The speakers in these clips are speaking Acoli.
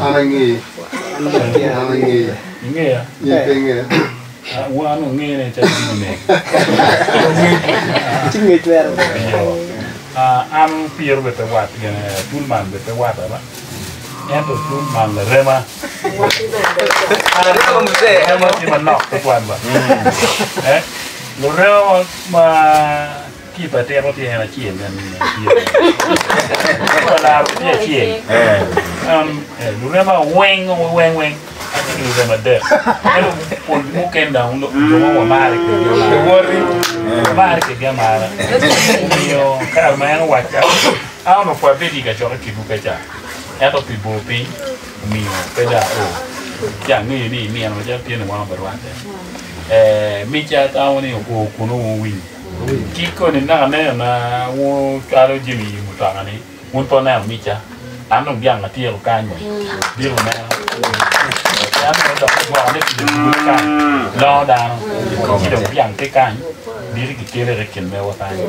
An angeyi. An angeyi. In pe ingeya. An piro bene pe wat gine tul man bene pe wata ba ento tul man larema rema tye manok tutwal ba lurema ma ki pa teko tye en acel en laro tye acel lurema weng weng weng atye ki lurema adek ento pol mukene dong jo mo wamare kwedgi amara wamare kwedgi amara omiyo kare ma en owacca an onongo pud abedo i kacokke kitwu ka ca ento pi bor piny omiyo pe dong ao ci angeyo ni nino macalo tye ni wan wabirwatte mica atamo ni oo kunu wuwinyo ki koni naka neno na wucwalo jami i mutoka ni Wun pe wuneno micca, an dong dyang atyeko kany bino neno. An dong dok igwoko ni kido gure kany longo dano ci dong dyang tye kany bino kikele i kin mewa kany.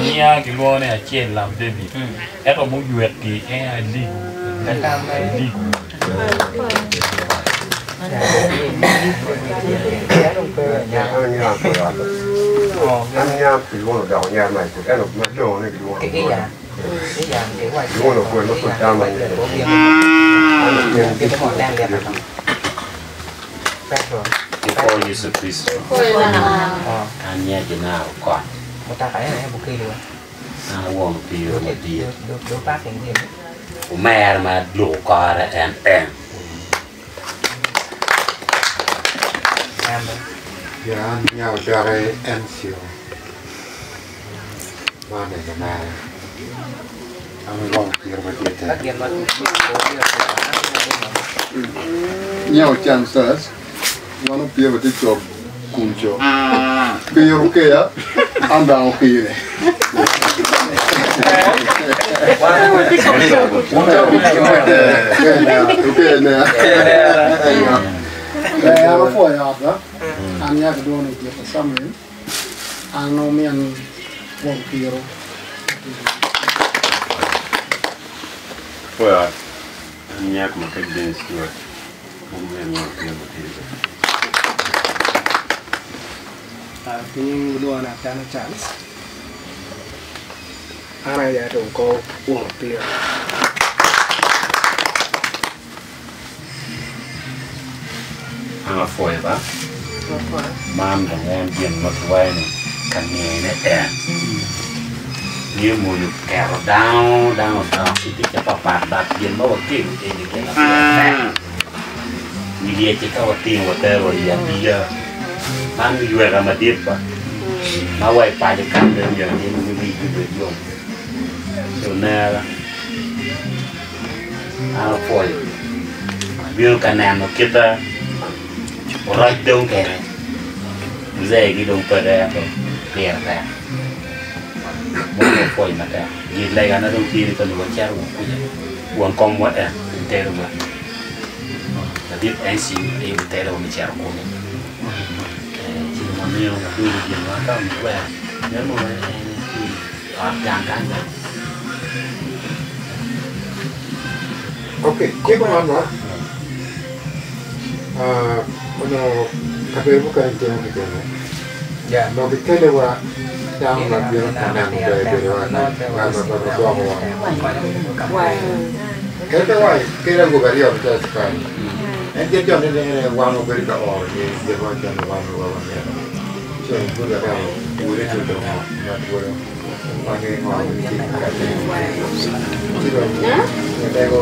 Nyiya kilwongo ni Acel Lam David ento muywek-ki en Aligu Aligu. Kipwoyo Yecu Kricito, an nya Jenaro Okot, an awon opiro madit, omera ma aluko kore en en. An nya odoki Encio man eni omera an awon opiro madit-ti. Nya ocan Silas wan opiro watye co kun co piro okeya an dong okine. An apwoyo ot ba, an nyaka kilwongo ni Jeko Samuel, an omin won piro. Apwoyo ot, an nyako ma kec James Stewart, omin won piro matidi bene. Piny gilwonga ni Atana Charles, an aye atung kor won opira. An apwoyo ba, man dong en gin ma kiwaco ni ka ngene en ngeyo mwonyo oketo dano, dano odok ki ticce papat dok gin ma wakelo eni gin ma pire tek. Wi lyecci ka watingo watero wa i adiya, man yweka madit ba ma wa i paco kany bene myero gin wigi obed yom. Ci onera an apwoyo abino ka neno kita oroc dong kene muzee gi dong peke ento pire tek mono apwoyo matek gin legana dong tye ni ka nongo wacito wa kuca won komwa en terowa ladit NC aye oterowa me cito kunu ci dong wamiyo wabedo ginwa ka omito meno mono en tye i ot gang kany bene. Ok, kit man ma onongo kabedo mukene gitimo ki kene onongo gikeliwa dano ma bino ka neno ber bedowa ma gwokowa. Kadi pe wa kel awobe aryo macalo cukari. En kit jo ni ne wan obedo ka oro gi gin mo keken wan wa wamito. So good ka wude to do ma tuoyo wange ngo ni ki ka te. Ci dong ne lego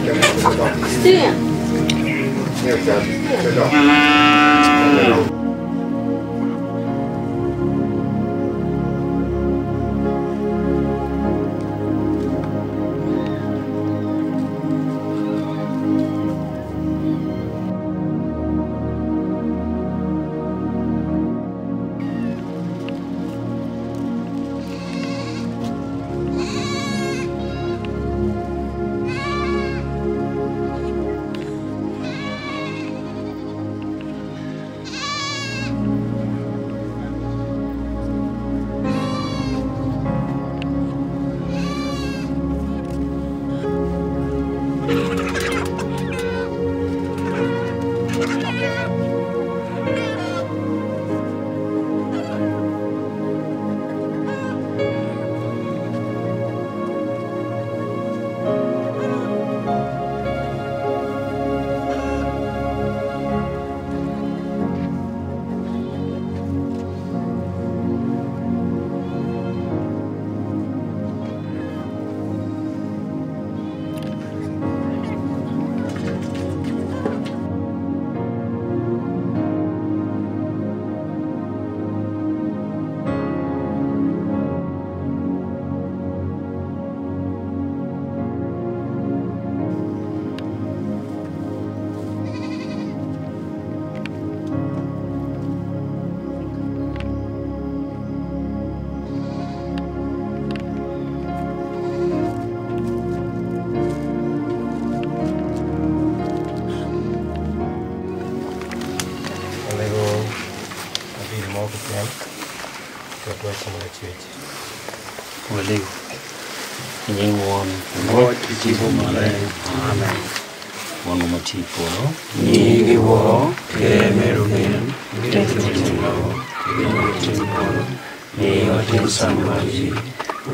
le mo ko dok. Ne cha pe dok. Alego abili mo keken ketwa i cing Lacwec. Walego i nying Won, Wod ki Tipo Maleng. Amen. Wonwa ma tye i polo. Nyingi wor, ker meri obin, miti otim i lobo, kit ma otim i polo. Miwa tin cam mar ji,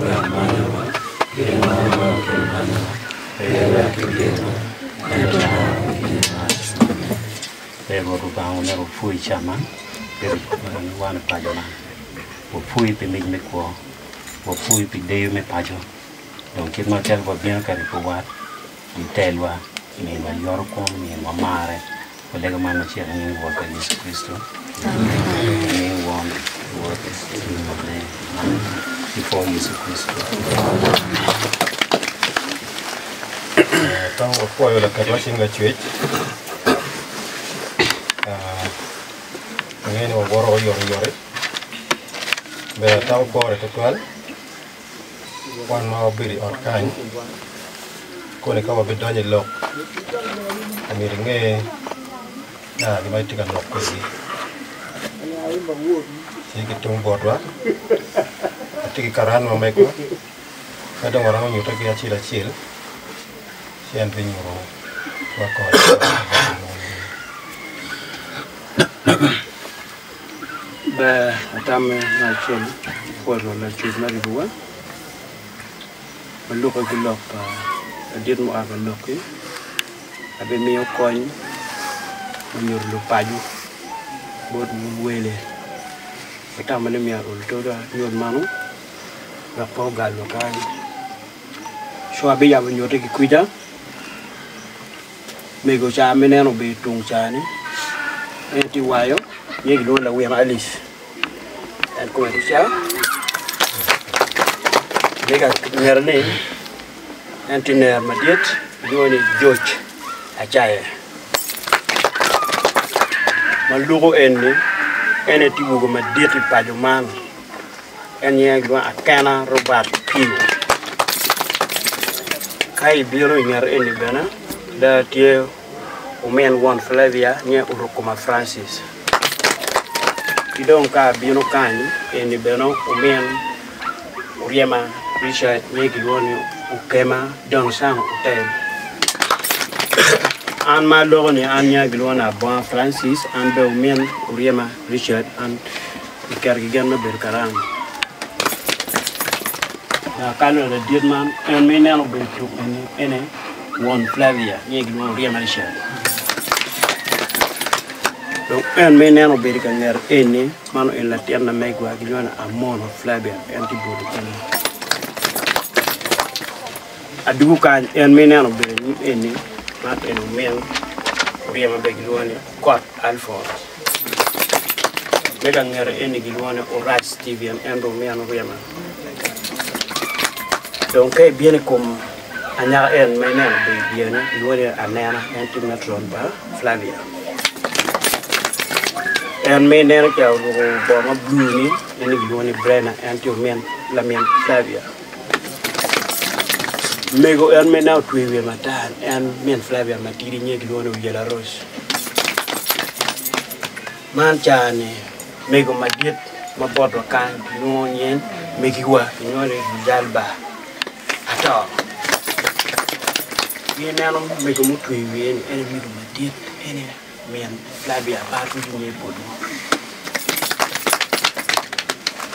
wek manyowa, kit ma wan waweko kwede manyowa, pe iwek gibitwa, ento larwa ki i marac. Amen. Ber Rwot Lubanga omyero wapwoyi ca man, bedo wan i paco man. Wapwoyi pi mic me kwo, wapwoyi pi deyo me paco. Dong kit macalo wabino kwede pi wat, itelwa, minwa yoto kom, minwa marre. Walego man macek i nying Rwotwa Yecu Kricito. I nying Won, Wod, Cwiny Maleng. Amen. Ipwo Yecu Kricito. Ka wapwoyo laketwa cing Lacwec, angeyo ni wawoto oyotoyot, ber atamo pore tutwal wan ma wabedo i ot kany koni ka wabidonyo i lok omyero inge nga ma itye ka lok kwedgi ci ki tung botwa watye ki karan ma megwa ka dong waromo nyute ki acel acel ci en binyuto wa kore. Ber atamme me acel pwoyo Lacwec me ribowa ma lukke ki lok pa ladit mua ka lok-ki abimiyo kony me nyuto lupaco bot wele atamo ni myero olutoda nyut meno wek pe ogalwa kany co abiyabo nyutte ki kwica Mego ca ma ineno obedo tung ca-ni en tye wayo nyo gilwongo ni lawino Alice en kome tye ca mega ngete ni en tye ner madit gilwongo ni George Acaye ma luko eni en aye tye wogo madit i paco man en nyinge gilwongo Akena Robert Pio ka ibino i nget eni bene dong tye omin won Flavia nyinge Orokoma Francis ki dong ka abino kany eni bene omin Oryema Richard nyinge kilwongo ni Okema Johnson Otel an ma aloko ni an nyinga gilwongo ni Abonga Francis an bene omin Oryema Richard an Kiketo ki gen me bedo karan. Kalo ladit man en ma ineno obedo tuk eni ene won Flavia nyinge kilwongo Oryema Richard. Dong en ma ineno obedo ka nget eni, mano en latin na megwa gilwongo ni Amono Flavia, en tye boti kenyo. Adugo kany en ma ineno obedo anyim eni, man en omin oryema bene gilwongo ni Kot Alphonse. Me ka ngete eni gilwongo ni Orac Steven, en bene omin oryema. Dong ka ibino i kom anyaka en ma ineno obedo i dyere-ni, gilwongo ni Anena, en tye matron pa Flavia. En ma ineno ca oruko bongo ma bulu-ni, en gilwongo ni Brenda, en tye omin lamin Flavia. Mego en ma ineno otweyo wiye matar en min Flavia matidi nyinge kilwongo ni Oyela Rose. Man ca-ni mego madit ma botwa kany kilwongo nyen megiwa kilwongo ni Lujalba Ato. Ineno mego mutweyo wiye-ni en aye mego madit en aye min Flavia par pud inge botwu.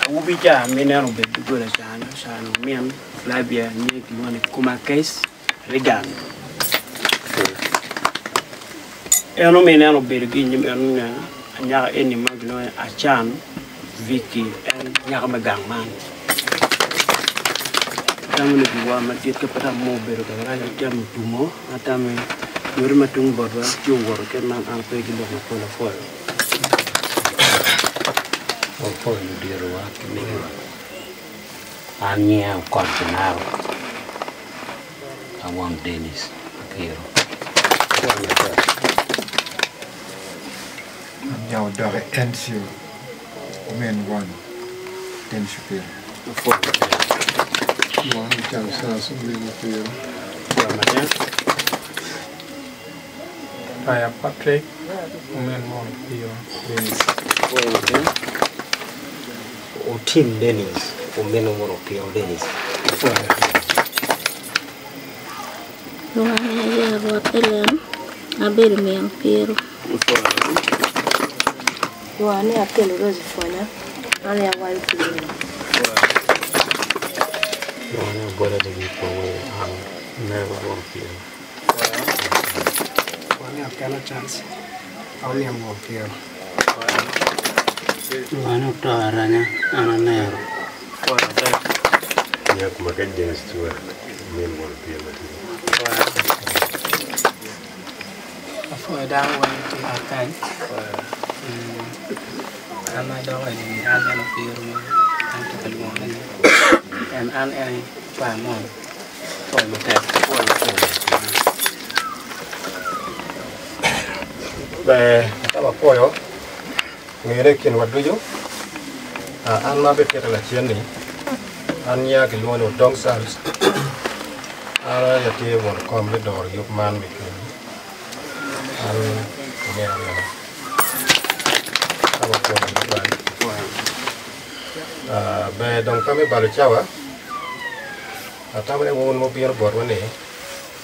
Awobi ca ma ineno obedo doggola ca-ni ocano min Flavia nyinge kilwongo ni Kumakes Reagan. En ma ineno obedo ki i nyim en anyaka eni ma kilwongo ni Acan Vicky en nyako me gang man. Atamo ni giwa madit ka pe dok mo obedo ka rac atemo tumo atamo ni nyuto ma tung botwa ci owoto kit man an ape ki lok mapol apwoyo. Wapwoyo luditowa ki megiwa. An nyinga Okot Genaro awon Dennis Akiro. An nyinga Odoki Encio omin won Dennis Opiro. Won Charles Charles omin Opiro. Aya Patrick omin won Opiro Dennis. Otim Dennis omin won Opiro Dennis. Lwonga ni aye Rwot Ellen, abedo min Opiro. Lwonga ni Akello Rose Pwonya, an aye awayo Opiro. Lwonga ni Ogola David Pawe, an mego won Opiro. Lwonga ni Akelo Charles, an omin won Opiro. Lwonga ni Oto Aranya, an anero. Nyak Makec Dennis Stewart, omin won Opiro matidi. Apwoyo dano weng tye i ot kany an ma adoko eni an en opiro ma an atye ka lwongone ni en an en cwar mony apwoyo matek. Ber atamo apwoyo ngene i kinwa ducu an ma abitito lacen-ni an nyinga kilwongo ni Odong Charles an aye atye won kom me doro yub man me kenyi an omera aryo ka wapwonyo tutwal ber dong pe me balo cawa atamo ni wun mubino botwa ni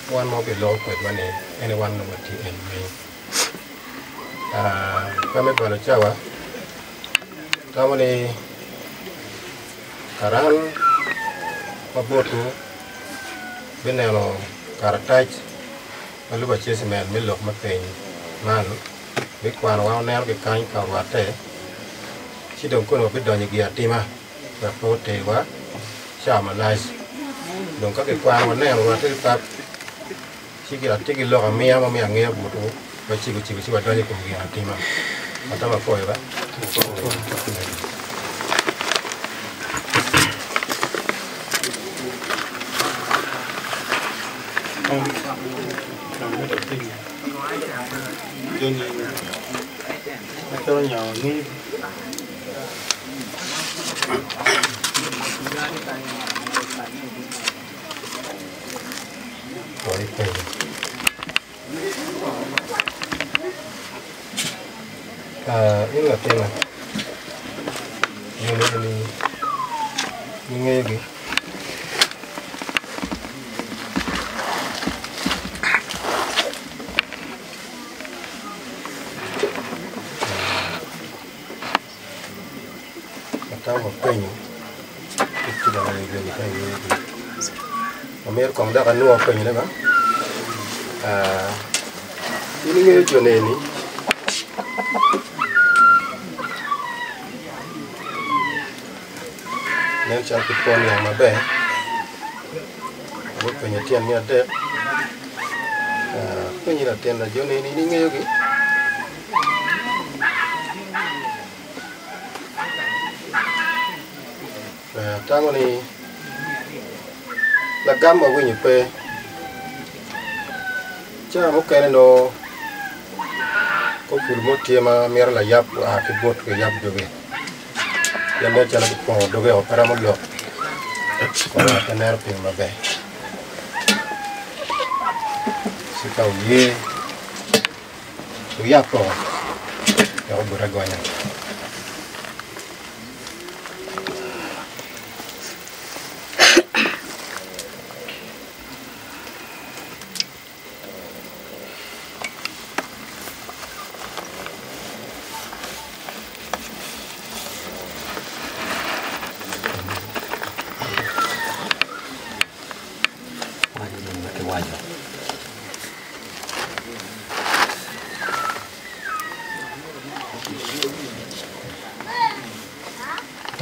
wan ma wabiloko kwedwa ni ene wan nongo watye en weng pe me balo cawa atamo ni karan ma botwu bineno karatac ma lubo acecimen me lok me peny man bikwano wan waneno ki kany ka orwatte ci dong kono wabidonyo i gin atima wek pe oterwa cawa malac dong ka kikwano waneno orwatte ki pap ci atye ki lok amiya ma myero angeya botwu waciko ciko ci wadonyo i kom gin atima. Atamo apwoyo ba. In latinna, joni eni ingeyogi? Atamo apenyo Amito kong dok anwo penyone ba in ingeyo jo eni? Nen calo pe pwony niang maber. Gupenyo tyen me adek. Apenyi latin lajoni ni in ingeyogi? Atamo ni lagam ma awinyo pe. Cawa mukene nongo kopul mo tye ma mito layab oa ki bot layab doge pien nen calo kipongo doge o pe romo lok kono pe neno piny maber ci ka oye wuyab koko wek obed agonya.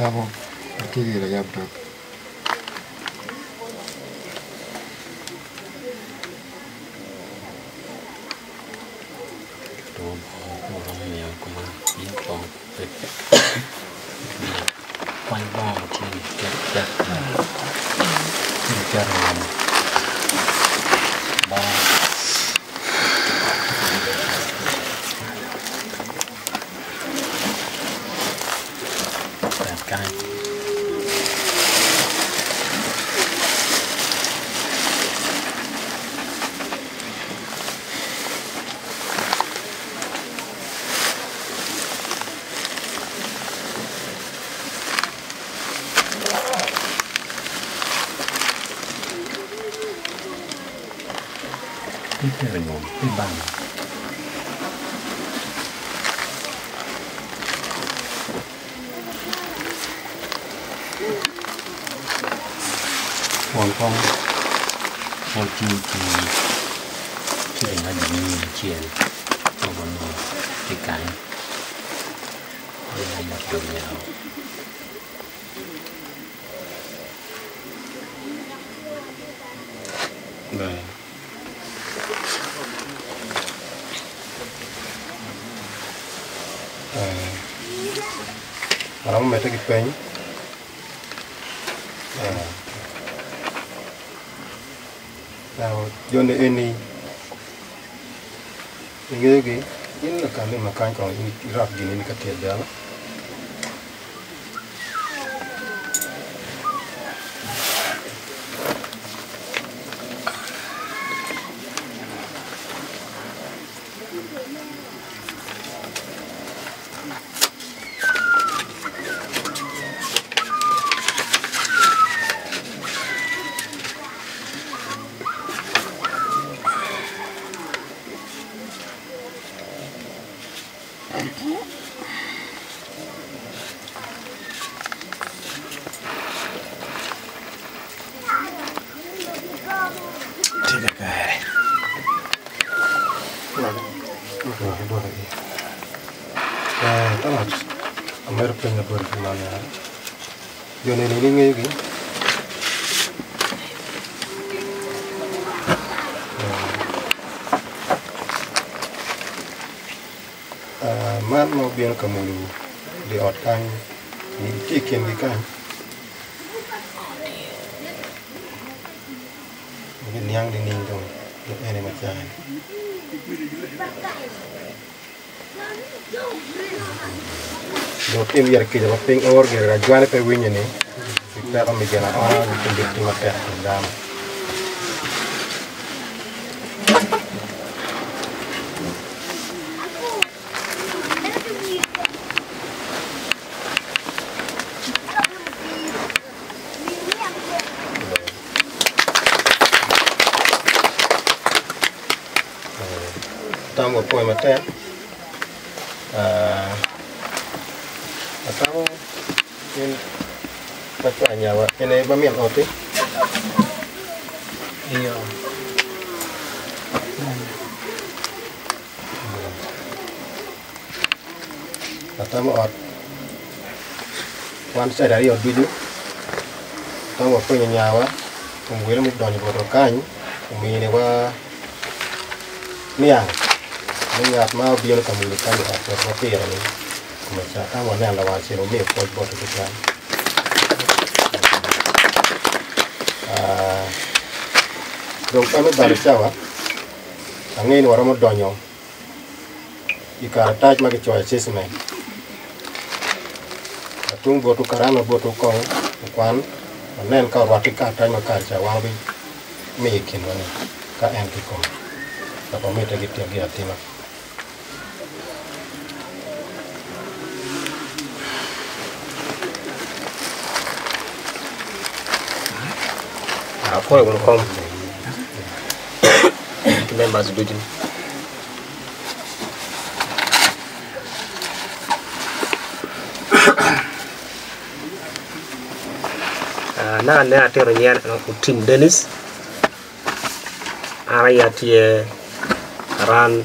Dako ma tye ki layab dog. Pol kong pol tye ki ciling alip miya acel ma onongo tye kany Aromo medde ki peny joni eni ingeyogi in lakanne ma kany kong irok gin-ni ka tyet dano. Tye kakare. Thomas, amito penyo boti pi man ya. Jo neni in ingeyogi? Man ma obino ka mwolo dye ot kany tye i kingi kany giniang nining dong ni en aye macani dong otim yat kica ma piny oro gire lajwane pe winyo ni pi peko me gin aona ki tye matek i kom dano. Tam wapwoyo matek atamo in macalo anyawa in aye ma min oti. Iyo. Atamo ot wan cadi aryo ducu. Atamo wapenyo nyawa kom wele mudonyo botwa kany ominiwa niang ni ngat ma obino ka muni kany i ot botwa pire-ni kome ca. Atamo waneno lawang acel wamiyo pwoc bote tutwal. Ah, dong pe me balo cawa, angeyo ni waromo donyo i karatac ma kicoyo assessment. Atung botwu karan ma botwu kong okwan wanen ka orwatte ki karatac ma kare ca wan wabimiyo i kinwa ni ka en kikome dok wamite gitim gin atima. Apwoyo wunu kom ki members ducu. Ah, naka ne atito nyen Otim Dennis an aye atye karan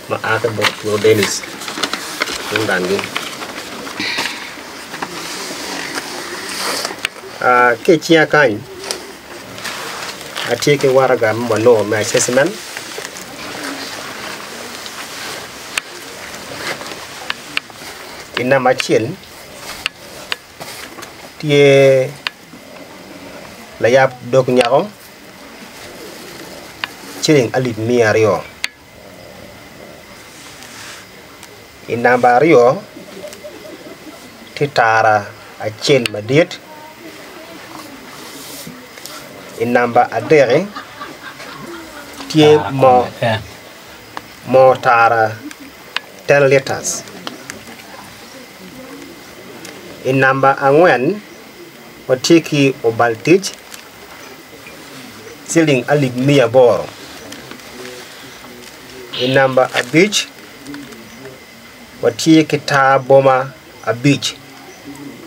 ma a ki bot Two Dennis tung gangi. Ah, ki i cinga kany Atye ki waraga ma wanongo me assessment i namba acel tye layab dog nyako ciling alip miya aryo i namba aryo tye tara acel madit i namba adek-ki tye moo tara ten litas i namba angwen watye ki obal tic ciling alip miya aboro i namba abic watye ki tar boma abic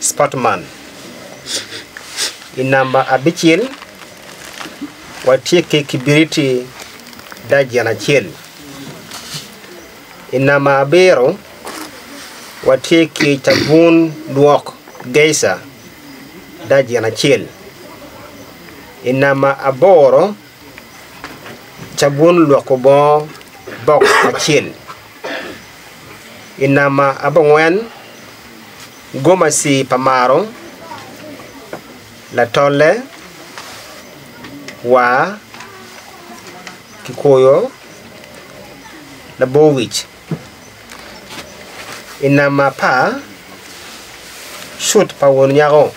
spotman i namba abicel watye ki kibiriti dajin acel i namba abiro watye ki cabun lwok geica dajin acel i namba aboro cabun lwoko bongo bok acel i namba abongwen gomaci pa maro latolle war kikoyo labor wic i namba apar cut pa won nyako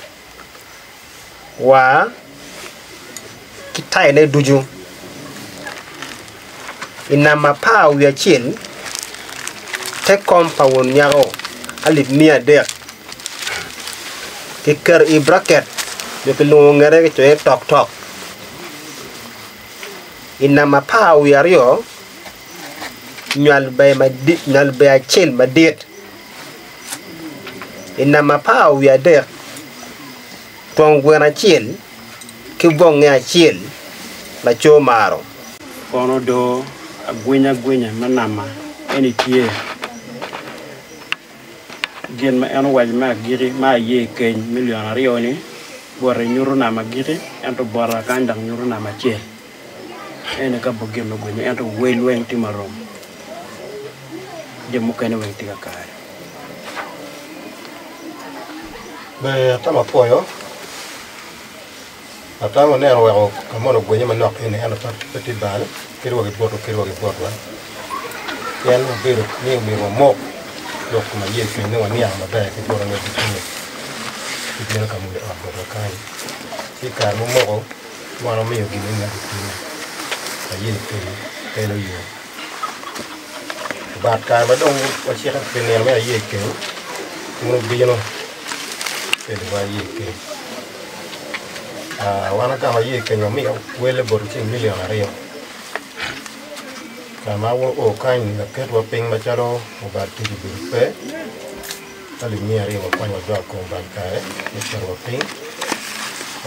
war ki tayone ducu. I namba apar wiye acel te kom pa won nyako alip miya adek kiketo i braket nyo kilwongo ngete kicoyo ni tok tok. I namba apar wiye aryo nywal ber acel madit I namba apar wiye adek twon gweno acel ki bongnge acel laco maro. Kono do agwenya agwenya me nama eni tye gin ma en owaco me agiki ma aye keny milion aryoni bote nyuto nama agiki ento bota kany dok nyuto nama acel ene ka bot gin ma gwenyo ento wel weng tye marom jo mukene weng tye kakare. Ber atamo apwoyo atamo neno weko ka moni ogwenye manok eni ento pe tye bal kadi wa ki botwu kadi wa ki botwa pien obedo ni myero wamok lok kom aye keny ni waniang maber ki bot angec ki gibino ka muni ot botwa kany ci i kare ma omoko Wan wamiyo gin me ngat otingo aye keny en oye. But kare ma dong waciko pi nino me aye keny, wun wubino keliwa aye keny. Ah, wan agamo aye keny wamiyo wele botwu ciling milion ariyo. Kare ma wun wuo kany laketwa piny macalo obal tic obedo pe. Alip miya ariyo wakwanyo wadok i kom bal kare me cito wa piny.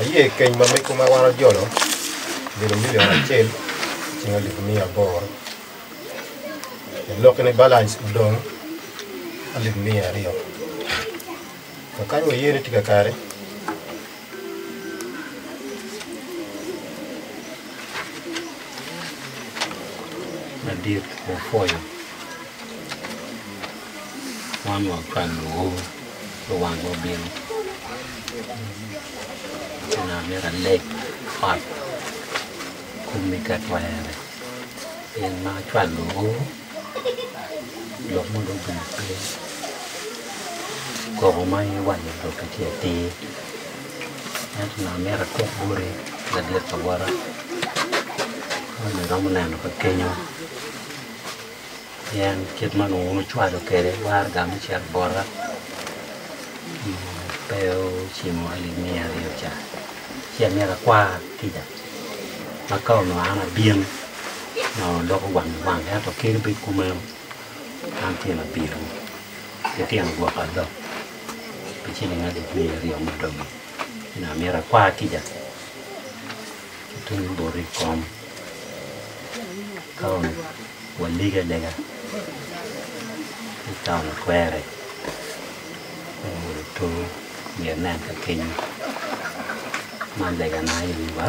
Aye keny ma mego ma wan ojolo obedo milion acel cing alip 800. Lok ni balance odong alip 200. Kakany waye ni tye kakare. Ladit wapwoyo wan wacwalo luo luwangwa obino onongo amito aleg ot komi ka twere pien ma acwalo luo lok mo dong obedo pe koko ma iwaco lok-ki tye atir ento onongo amito akok boti ladit lawota ma iromo neno ka kenyo pien kit ma onongo wun wucwalo kwede waraga me cito bota pe ocimo alip 200 ca ci amito akwar kica ma ka onongo an abin onongo aloko wang ki wang ento kadi bed kumeno an tye labino litino gwoka lok pi ciling alip 200 mudongi onongo amito akwar kica ki tung boti kom ka onongo walege alega ni ka onongo twere me oto myero inen ka kenyo man legana aye ni wa.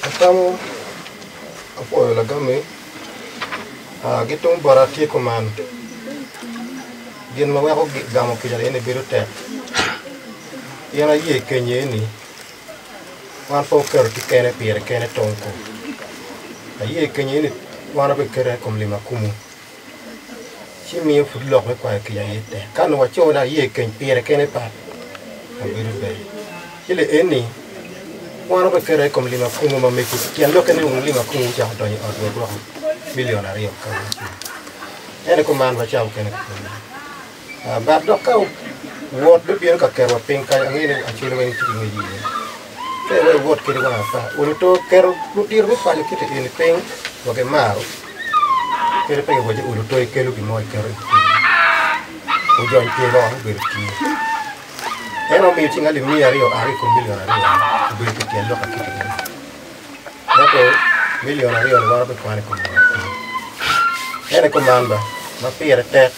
Atamo apwoyo lagami ki tung bota tye kuman gin ma weko gamo kica eni bedo tek pien aye kenye ni wan pe oketo tye kene pire kene tong ko aye kenye ni wan wabiketo i kom lim akumu ci miyo pud lok me kwayo kica aye tek ka nongo waco ni aye keny pire kene pat obedo ber ci li eni wan wabiketo i kom lim akumu ma megi tyen lokke ni wun lim akumu wucako donyo i ot wek weko milion aryo ka ene kuman wacako kene But dok ka wot bibino ka keto wa piny kany angeyo ni acwele weng tye ki ngec iye ka iweko iwot kede wang apar olo to keto ludito me paco kite eni piny wa gimaro kede pe giwaco olo to ikelo gin mo iketo i piny ojony pye woko obedo tye en omiyo cing alip 200 oa ki i kom milion aryo obedo pi tyen lok akite eni ento milion aryo ni wan wabikwano i kom wang apar ene kuman ba ma pire tek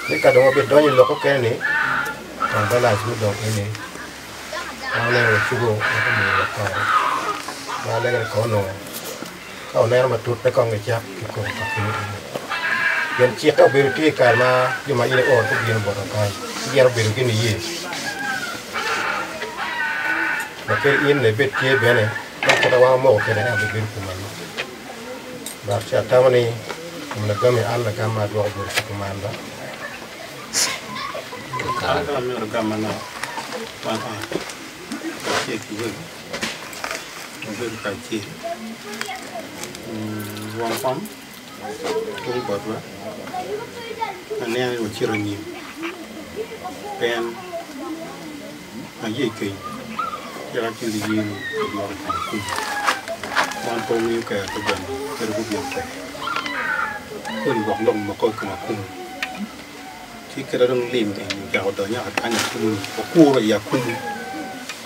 Ni ka dong wabidonyo i lok okene ni, kong balac mudong eni, ma waneno wacubo wek omiyo wakare. Ma alege ni kong onongo, ka oneno matut pe kong gicak ki koko ka kene eni. Pien cikke obedo tye i kare ma jo ma in ioro gubino botwa kany, ci gin obedo ki niye. Ma kadi in ibed tye bene, ka kite wan wamoko kwede en aye bibedo kumeno. Dok ci atamo ni kom lagami an lagam ma adwoko boti tye kuman ba. An ka amito gam manok wan ot kacel ki wego wabedo kacel won kom tung botwa aneno ni wacito anyim pien Aye keny, cik acel i yin odwoko i kom kuc. Wan pe wangeyo ker pa jami kadi gubin kwede. Kodi gwok lok ma kod kom akumu. Ci kite dong lim eni ocako donyo aka kany akumu ni wakuro i akumu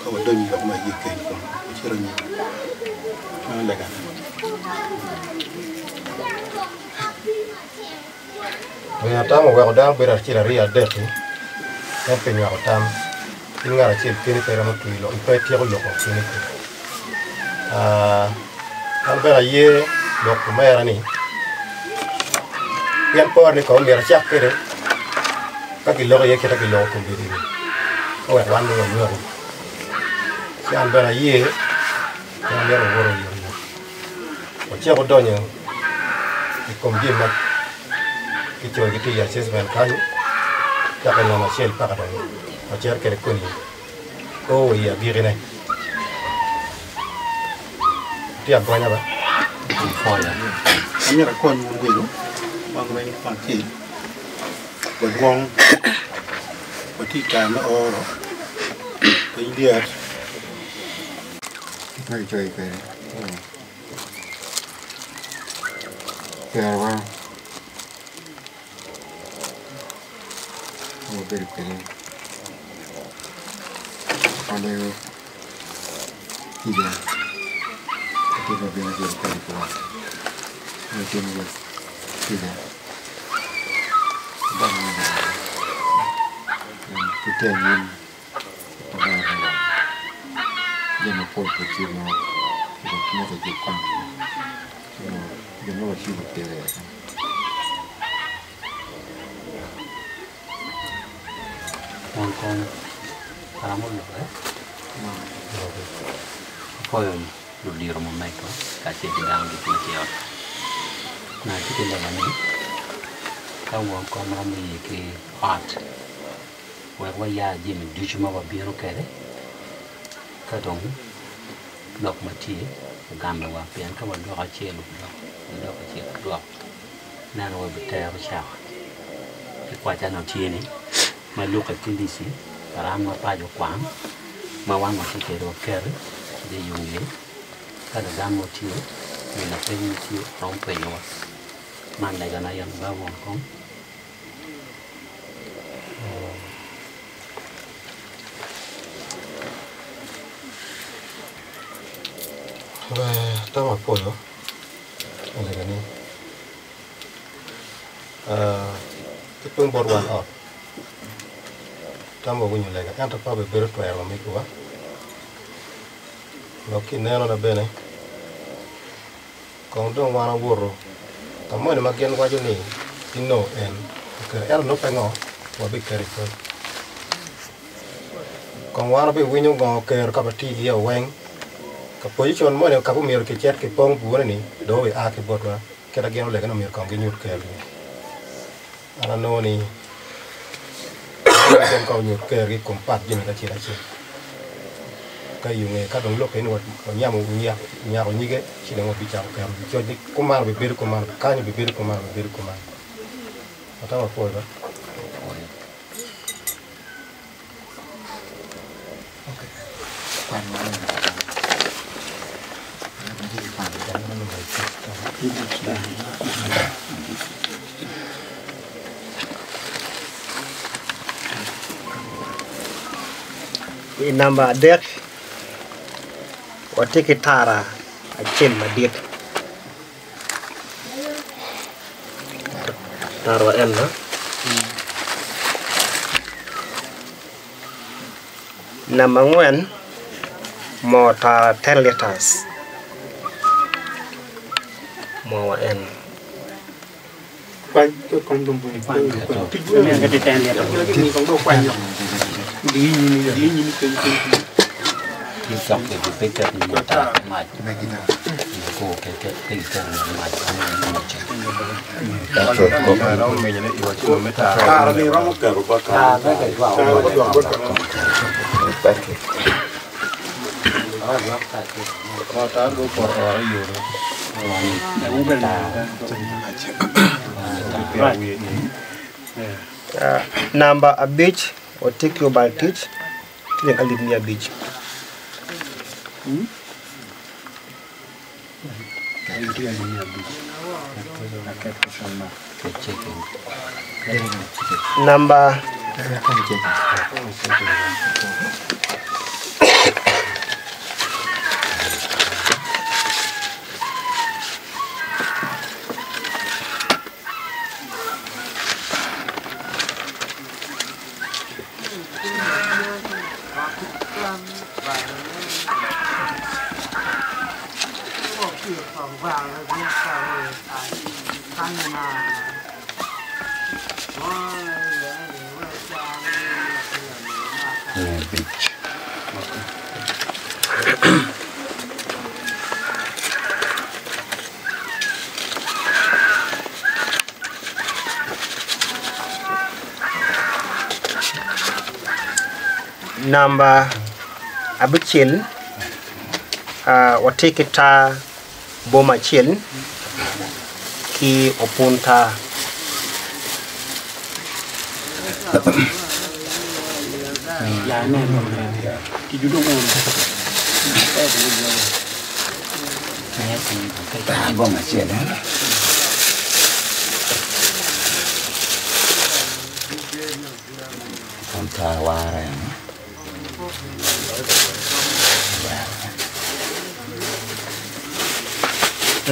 ka wadonyo i lok me aye keny kun wacito anyim. Meno legana. Winyo tam oweko dano bedo acel aryo adek-ki, en pe nywako tam ki ngat acel kene pe romo twi lok pe tyeko loko kene kene. An bene aye lok omera ni pien pore ni kong myero acak kwede ka kiloko iye kita kiloko kombeddi-ni ka wek wan dong wanywaki ci an bene aye en myero owot oyotoyot. Wacako donyo i kom jami ma kicoyo gitye i assessment kany cako i namba acel paka dong wacito kwede koni o wa i agikine. Tye agonya ba? Amyero akony wun welo wan weng kacel wadwong watye i kare me oro piny lyet. Kit ma kicoyo kwede kerowa ma wabedo kwede walego kica ki ma bino bedo kwede ki wat me timo kica ki tye anyim. Jami mapol pud tye ma. Won kom romo lokke apwoyo ludito ma mego kacel ki dano ducu ma tye i ot ma atye ki lega ni ka won kom romo ye ki ot wek waya jami ducu ma wabino kwede ka dong lok ma tye ogamowa pien ka wadwoko acel odwoko wadwoko acel odwoko neno wabitero cawa ki kwaca nongo tye ni ma lukke ki lici karan ma paco okwan ma wan watye kwede waketi ci yo nge ka lagam mo tye nyo lapeny mo tye romo penyowa man legana aye ba won kom. Tam apwoyo olega ni ki tung bot wan ot tam wawinyo lega ento pe obibedo twero ma megiwa dok ki inenona bene kong dong wan wawoto ka moni ma gin waco ni ginongo en oketo ento nongo pe ngo wabiketo i coc Kong wan wabiwinyo ngo kero ka watye iye weng. Ka pocicon moni ka omyero kicit kipong bwone-ni dong obia ki botwa kit ma gin olege ni omyero kong ginyut kergi. An anongo ni gin kong onyut kergi i kom pat jami kacel acel. Ka i yo nge ka dong lok eni wanyamo onyako nyige ci dong wabicako keto i coc ni kuman obibedo kuman, kany obibedo kuman, obibedo kuman. Atamo apwoyo ba. I namba adek watye ki tara acel madit Tara wa eno namba angwen moo tara ten litas moo wa eno. Namba abic watye ki obal tic ciling alip miya abic. Namba Namba abicel watye ki tar boma acel ki opun tar.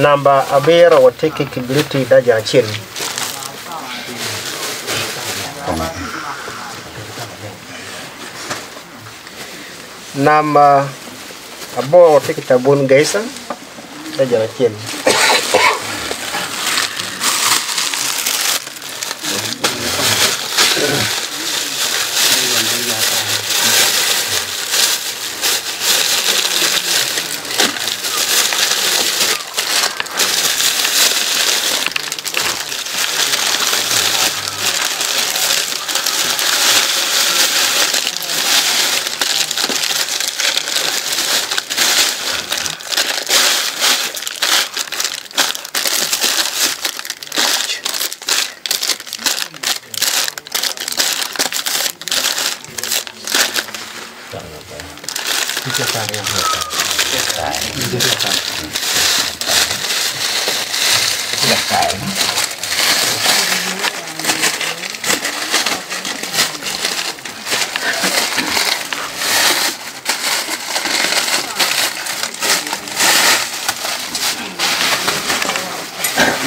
Namba abiro watye ki kibiriti dajin acel. Namba aboro watye ki cabun geca. Dajan acel.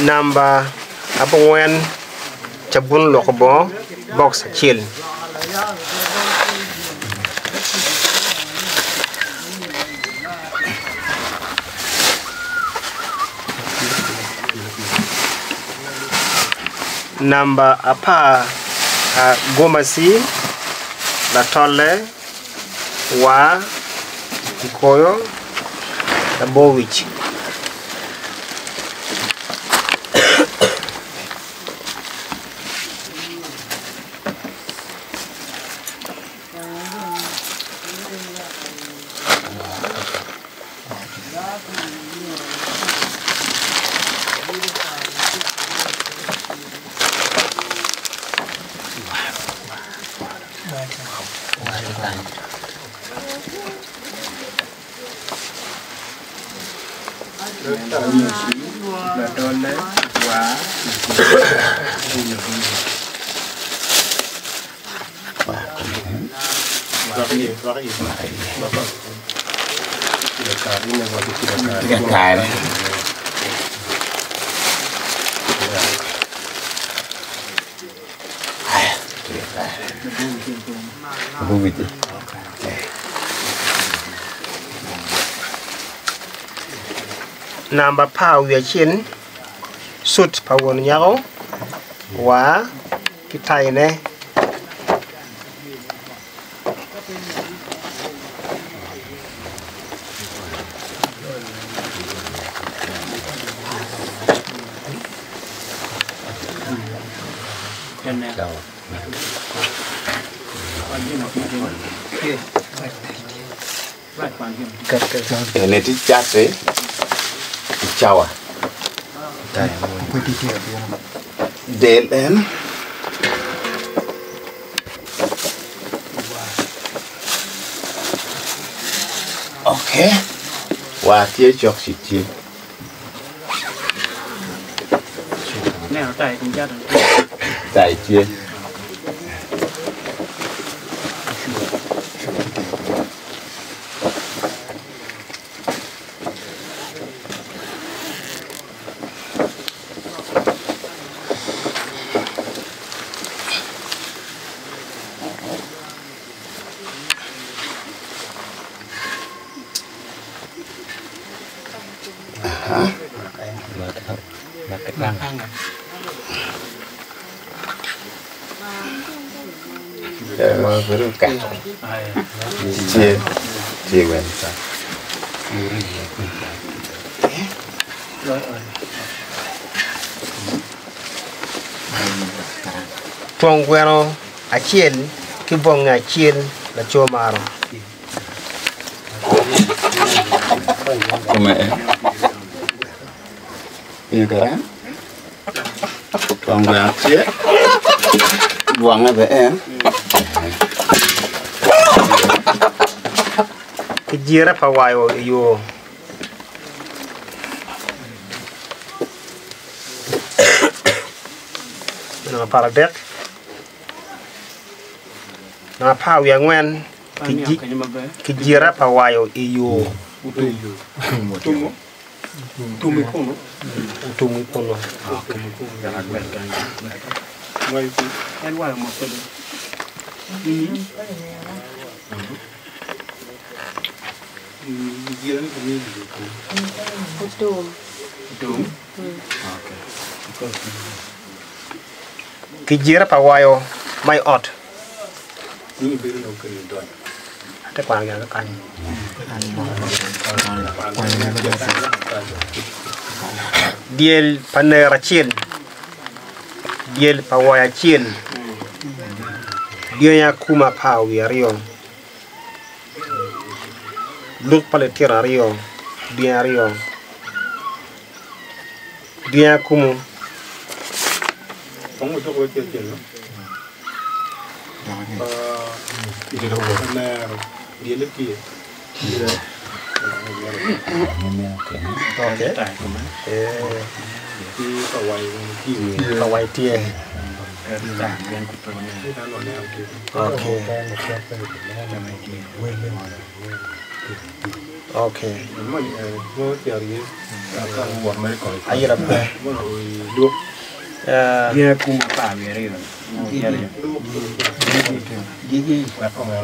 Namba abongwen cabun lwoko bongo box acel. Namba apar gomaci latolle war kikoyo labo wic. Namba apar wiye acel cut pa won nyako war ki tayine. Eni tye cati i cawa del en ok war tye cokci tye. Tai tye. Tye tye wen Twong gweno acel ki bongi acel laco maro. Kome pinyo kara twong gweno tye bwonge be en Kijira pa wayo i yo. Namba 13 Namba apar wiye angwen kijira pa wayo i yo. Otum ikuno. Otum. Otum? Kijira pa wayo ma i ot. Ate kwano gin kany. Dyel pa ner acel, dyel pa wayo acel, dyangi akuma apar wiye aryo, luk pa litino aryo, dyangi aryo, dyangi akumu. Kawaii tye. Okay. Okay. Ayira pe.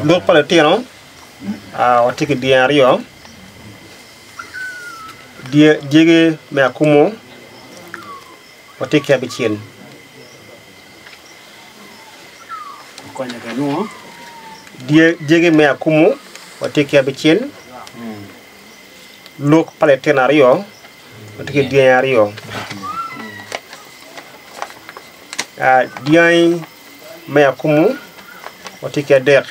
Luk pa litino watye ki dyangi aryo, dyegi me akumu watye ki abicel. Dyegi me akumu watye ki abicel, luk pa litino aryo watye ki dyangi aryo, dyangi me akumu watye ki adek.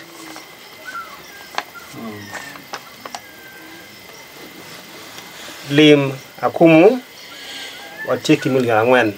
Lim akumu watye ki milion angwen.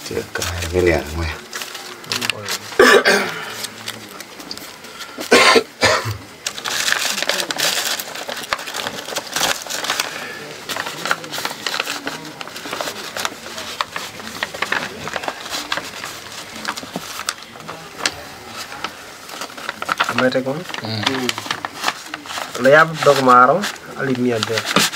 Tye kare me lyel angwen. Omete kono? Layab dog maro alip 300.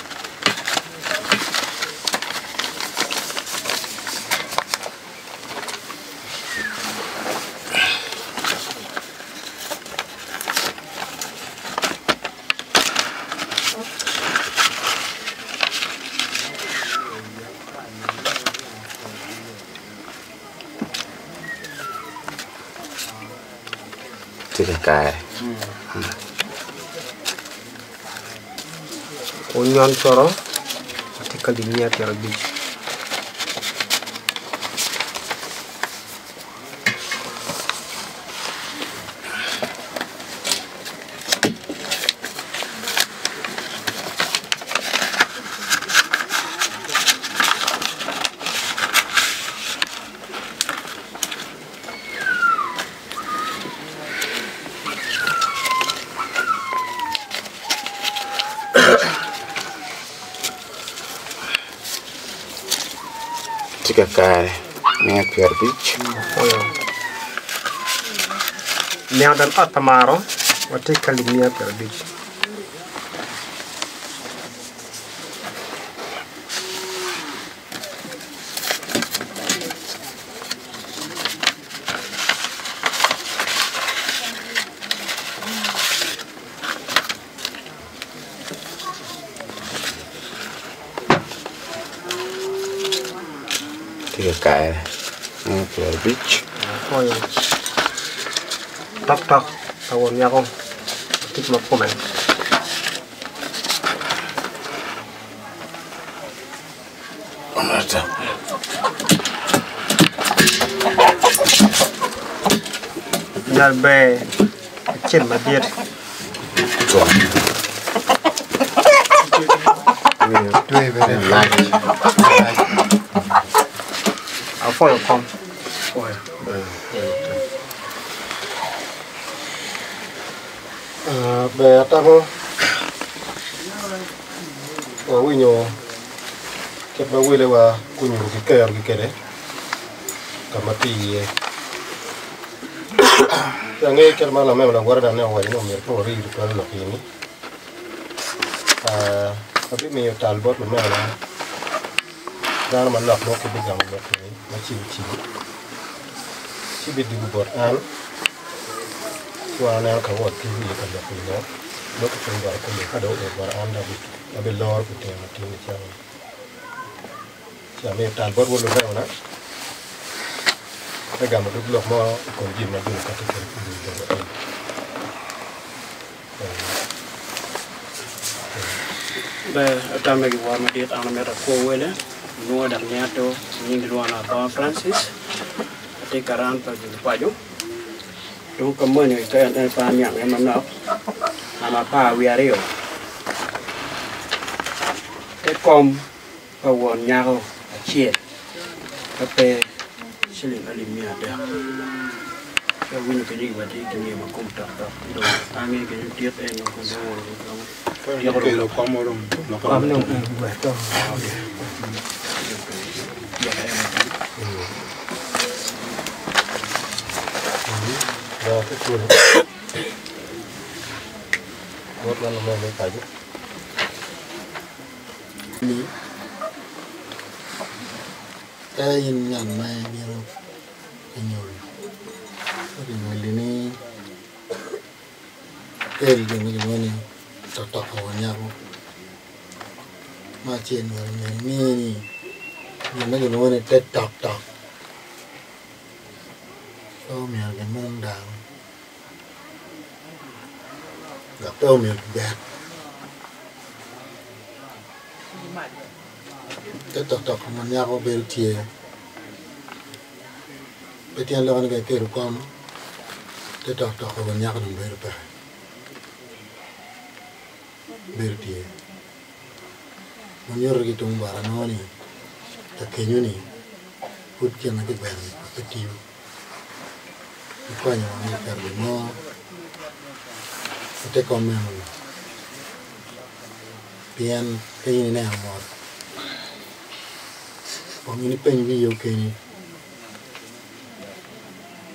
Tye kakare. Onyon coro atye ka alip 150. Tye kakare 150. Niang dan ot pa maro watye ki alip miya 50. Tye ka kare me 50. Apwoyo tok tok pa won nyako tic ma kome. Nyal ber acel madit. Apwoyo kom. Ber atako wawinyo kit ma welewa gunyuto ki kerogi kwede ka ma tye iye. Ci angeyo kit ma lamego lawote dok ne owaco ni omyero pe wari tutwal lok eni abimiyo tal bot lumegona dano manok mo ki bigamo lok eni ma cibo cibo ci bidwogo bot an ci wan waneno ka wot ki wiye ka lok eni nongo ki cwiny bot kome ka dong oo bot an dok abiloro pi tino matin nicawa Ci amiyo tal bot wod lumegona me gamo dog lok mo i kom jami ma gin okatti kwede ki i lobo eni. Ber atamme ki woro madit an amito akwo wele nwo dok nyato nying lwona Abonga Francis atye karan pa jo paco tung ka moni en pe aniang iye manok namba 12 te kom pa won nyako acel ma pe ciling alip 300 ci awinyo kenyo giwa tye ki nge ma kom tok tok dong ange kenyo dit en dong kun dong Kelo kom oromo. Kom dong ogweto. Ber ki cwiny bot wan lumege me paco. Ni ka in ngat ma imito kinyol ka kinywali ni kel gin ma kilwongo ni totoko wa nyako me acel myero inge ni gin ma kilwongo ni te tok tok pe omyero kimung dano dok pe omyero kibet. Te toktok ma nyako bedo tye pe tyen lok ni ka iketo kom te toktok pa nyako dong bedo peke bedo tye ma nyuto ki tung bota nongo ni lakenyo ni pud gin ma kigweno ni pud pe tiyo ikonyo wa me keto gin mo ite kom meno ni. Pien ka in ineno mot, kong in ipeny wiyi okeni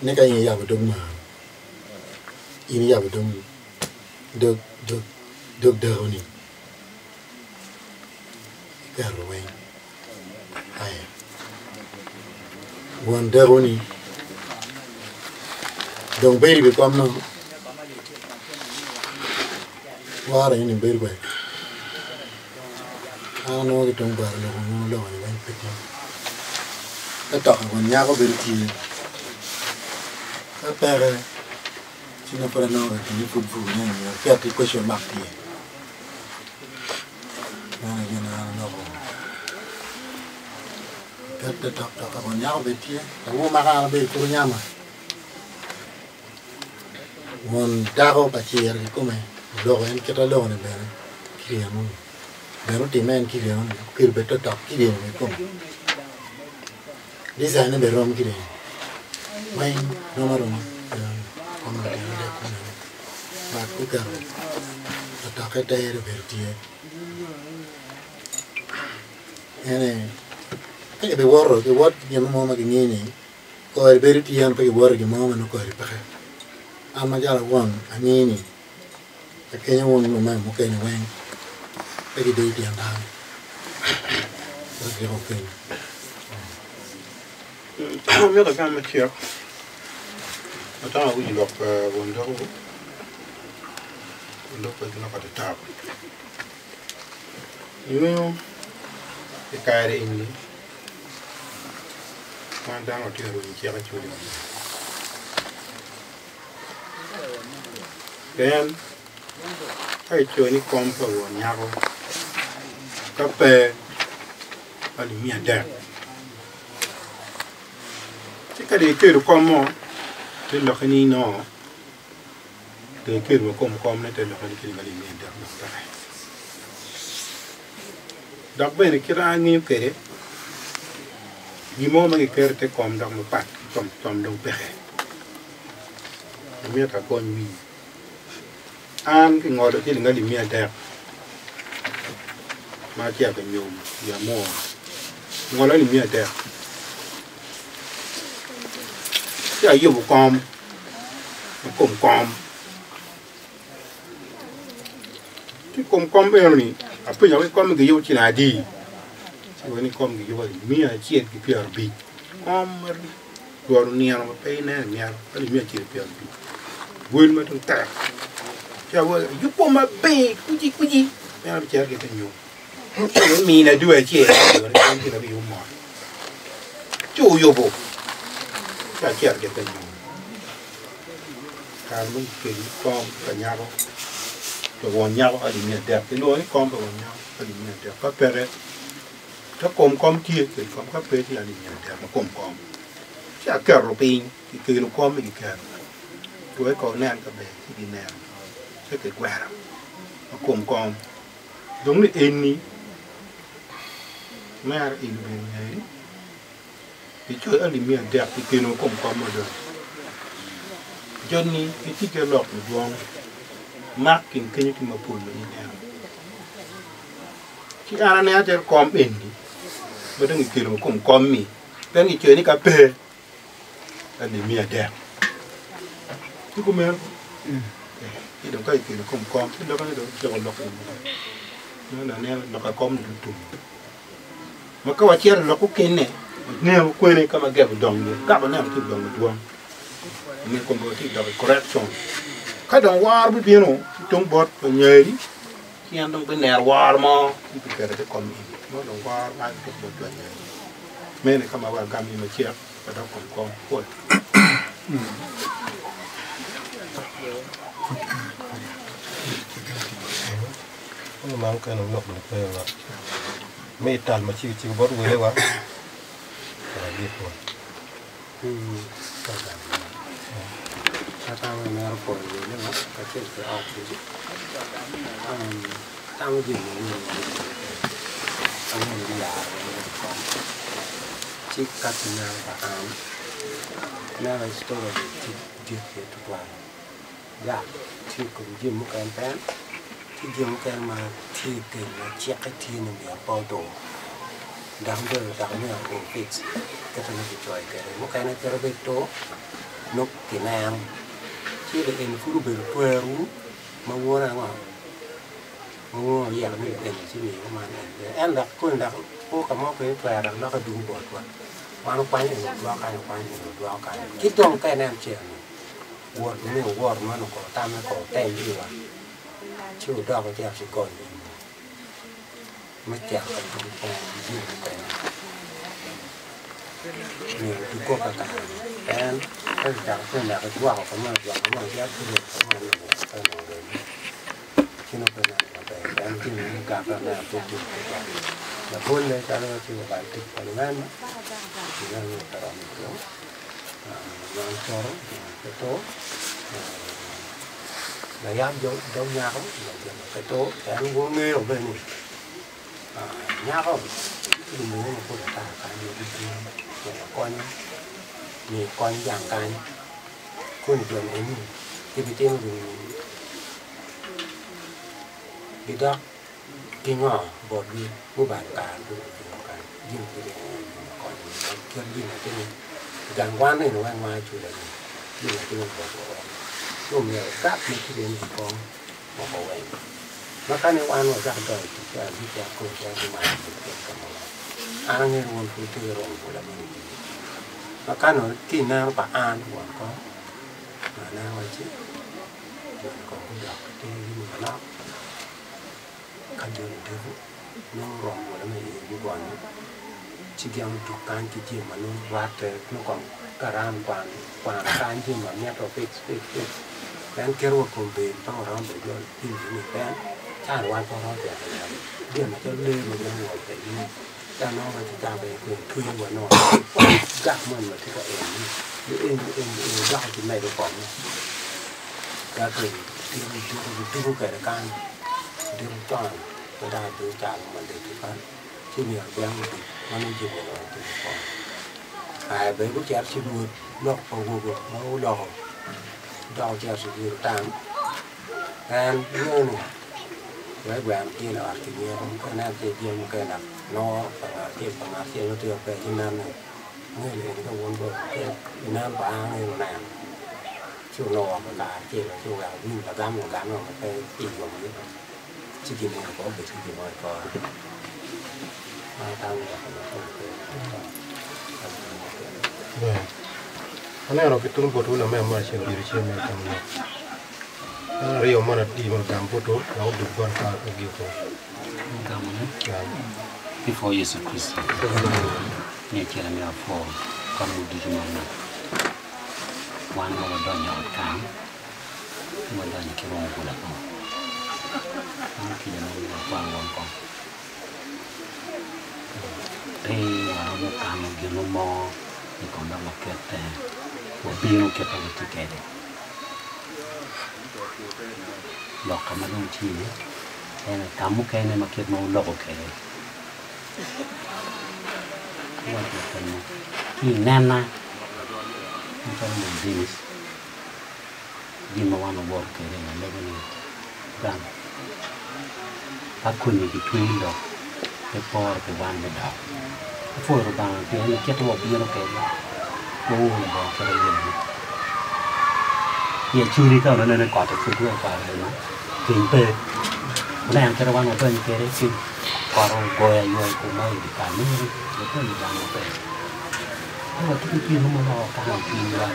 ni ka in iyabo dog mar, in iyabo dog dakoni iketo weng aye won dakoni dong bedo i wi kom nongo. Woro eni bedo kwede an anongo ki tung bota lok ma oloko ni weng pe tye ka toka kun nyako bedo tye ka peke ci nongo pud anongo ka kine pud bur ni myero aket ki question mark tye meno aye gin ma an aloko ket te tok toka kun nyako bed tye awo maka an abedo pud onyama. Won dako pa cer kikome oloko en kit aloko ni bene kiryemo ni bene otime en kiryemo ni okelo bene totok kiryemo kikome design ne bene rom kede weng rom aroma but guketo latokke tere obedo tye ene ka gibiwoto giwot ki gin mo ma gingeyo ni Kori bedo tye ento pe giwoto i gin mo ma nongo kori peke. An macalo won angeyo ni akenyo wun lumego mukene weng pe gidii tyen dano wek giko keny. Amito agam macek atamo awinyo lok pa won dako won dako pe lok atitap ingeyo i kare eni wan dano watye ka rwenyo cik acoli maber pien ka icoyo ni kom pa won nyako ka pe alip miya adek ci ka dong ikelo kom mo te lokke ni nongo dong ikelo wa kom kom ne te lokke ni ciling alip miya adek dong peke dok bene kit ma angeyo kwede gin mo ma kiketo i te kom dok mapat ki kom dong peke amito agony wii An kingolo ciling alip 300 ma acito ka nyom i Amur kingolo alip 300 ci ayubo kom ma kom kom ci kom kom enoni apenyo ni kom-mi giyubo ciling adi ci giwaco ni kom giyubo alip 150 kom Rwot onino ma pe ineno i myero alip 150 wel ma dong tek ci awobi ayubo maber kuci kuci en abicito ki te nyom ci omina dwe acel en gin abiyubo mot ci oyubo ci acito ki te nyom kare mo kikelo kom pa nyako pa won nyako alip 300 kilwongo ni kom pa won nyako alip 300 ka peke Ka kom kom tye, kel kom, ka pe ci an imiyo adek ma kom kom. Ci aketo piny, kikelo kom mi kiketo. Wek kong nen ka ber, ci gineno, ci kigwero ma kom kom. Dong ni eni mere eni obedo nyeri, kicoyo alip 300 kikelo ma kom kom ma dong. Joni gitye ki lok madwong, mak kin kenyo tye mapol ma ineno. Ci an aneno calo kom eni ma dong kikelo i kom kom-mi pe gicoyo ni ka pe alip 300 ci kumeno ci dong ka kikelo i kom kom ci lokke ni dong otyeko lok eni aneno lok pa kom-ni dong otum ma ka wacito i lok mukene waneno kwene ka ma gep odongo iye ka waneno tye odongo madwong omiyo kombe watye ka dok i correction ka dong woro bibino ki tung bot anyeri. Ci en dong bineno woro mo ci biketo i te kom eni mo dong woro man tuk bot jo anyira mene ka ma wagam iye macek wa dok kom kom pol. Man kene lok ma pe wa me tal ma ciko ciko bot wele wa. Atamo ni mito pwoyo wele wa kacel ki ot ducu atamo jami moni angeyo ni yaro wele kong ci ka kineno pa an aneno story tye dit iye tutwal dak tye i kom jami mukene pien tye jami mukene ma tye i keny ma cikke tye ni myero pe otur. Dok bene dok myero o fix kite ma kicoyo kwede mukene kite bed tur nongo kineno ci eni pud obedo twerwu ma wun ango ma wun wuyeko ni eni ci miyo kuman eni ento dok koni dok o ka mo kene twero dok lokke dugo botwa wan okwanyo eni odwoko kany okwanyo eni odwoko kany ki dong ka ineno cen-ni wot me wot man oko tamme ko otem iwa ci odok ocito ci gony me cito ka tuko kongo ki jami mukene myero kigwok kakare pien ka kicako ci oneko ijwako ka mo ijwako ka mo cito ki rwot ka mo pe onongo remo ci nongo pe neno maber pien jami mugake oneno pe tye tutwal labolle calo ci obalo tic pa lumema ineno ni pe romo timo wan poto pe tur Layab dog nyako pe tur pien wangeyo bene ni nyako tye lumege mapol ata kany ma gitye ka konyo nyo kony jang kany koni jo eni gibitimo gin eni gidok ki ngo botgi gubalo kare ducu jami kit gin atime gang kwan eni weng ma acula ni gin atime botwa weng. Ci omyero gap ma tye kene kong moko weng. Ma ka ni wan wacako donyo i tic ci abicito kong cito gumako tic kene ka mogo. An angeyo ni wun pud wutye ki romo bula moni i wiwu. Ma ka nongo ki i neno pa an won kom, nongo aneno wacci joni kong gudok ki tirgi manok ka joni odiko nongo romo bula me iye gugonyo ci gin oduk kany ki jami ma nongo rwatte nongo kong karan kwano kany jami ma mitte fix fix fix pien keto wa kom bed pe waromo bedo jo ni pien can wan pe waromo cito ka neno jami macalo lee ma gin guwot kwedgi ni ca nongo waci ca bene kwene tweyo wa nongo gak moni ma tye ka eni ni eni eni eni dok ci medo kome ka kwene gituko kwede kany odiko con pe dok ibino calo malit tutwal ci myero geng oduc ma nongo jami eni weng tye ka kwo. Aye bene gucito ci lwod lok pa wogo ma guloko dok ocito ci lwod otam en ingeyo ni wek gweno tye i ot ki nyeko ka ineno tye jami mukene dok loro pa ngat acel pa ngat acel nongo tye maber ci ineno ni ingeyo ni eni ka wun bot ineno pa an angeyo ni oneno ci onongo woko kare acel ci oweko winy lagam ogame ma pe iye yom iye. Ci gin myero kong obed ki gin mo i kore ma atamo ni wek onong kome pe Ber. Aneno ki tung botwu lamem mo acel obedo cen me gamo lok. Dano aryo mono adi ma ogamo botwu wek odug bot ka ogiko. Gamone pi pwo Yecu Kricito me acel amiyo apwo kom ducu ma onongo wan ma wadonyo i ot kany. Ci wadonyo ki romo bul aboro. Man kica ma myero wakwa won kong. Pe waromo kano gin mo i kom dok waket wabino kit ma watye kwede. Lok ka ma dong tye en aye ka mukene ma kit ma wuloko kwede ki i nena macalo mon Dennis. Gin ma wan wawoto kwede i alego ni gang ka koni kitweyo lok pe pore pi wan me dok. Apwoyo Lubanga pien ni kit ma wabino kwede waor labongo kit ayelane. I Acholi ka onongo ineno ni kot opudde i kare eno piny pe wuneno kit ma wan wadonyo kwede ci kot ogoyo ayoya i komwa i dyekal mere wadonyo i gang maber. Pe watye ki gin mo ma wakano i cwinywa.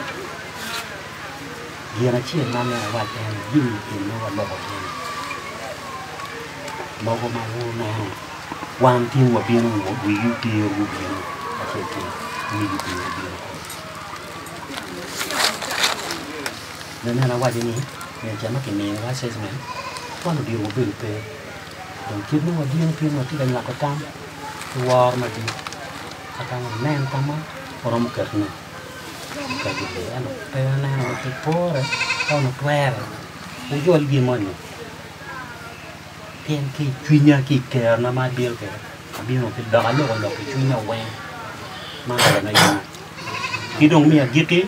Gin acel ma myero awac en ni jami gin ma waloko eni mogo ma wuneno wan tin wabino wigi opiro gubino kacel ki wigi opiro gubino Lanen awaco ni nyen ca ma kiminiwa assessment wan odiro wabedo pe dong kit ma wabino tin watye ka nywako tam ki woro madit ka wanen ka ma waromo ketone. Ento pe aneno ni pe pore ka onongo twere wujol gin moni pien ki i cwinya ki i kerona ma abino kwede abino ki dok aloko lok i cwinya weng man aye me yona ki dong me agikki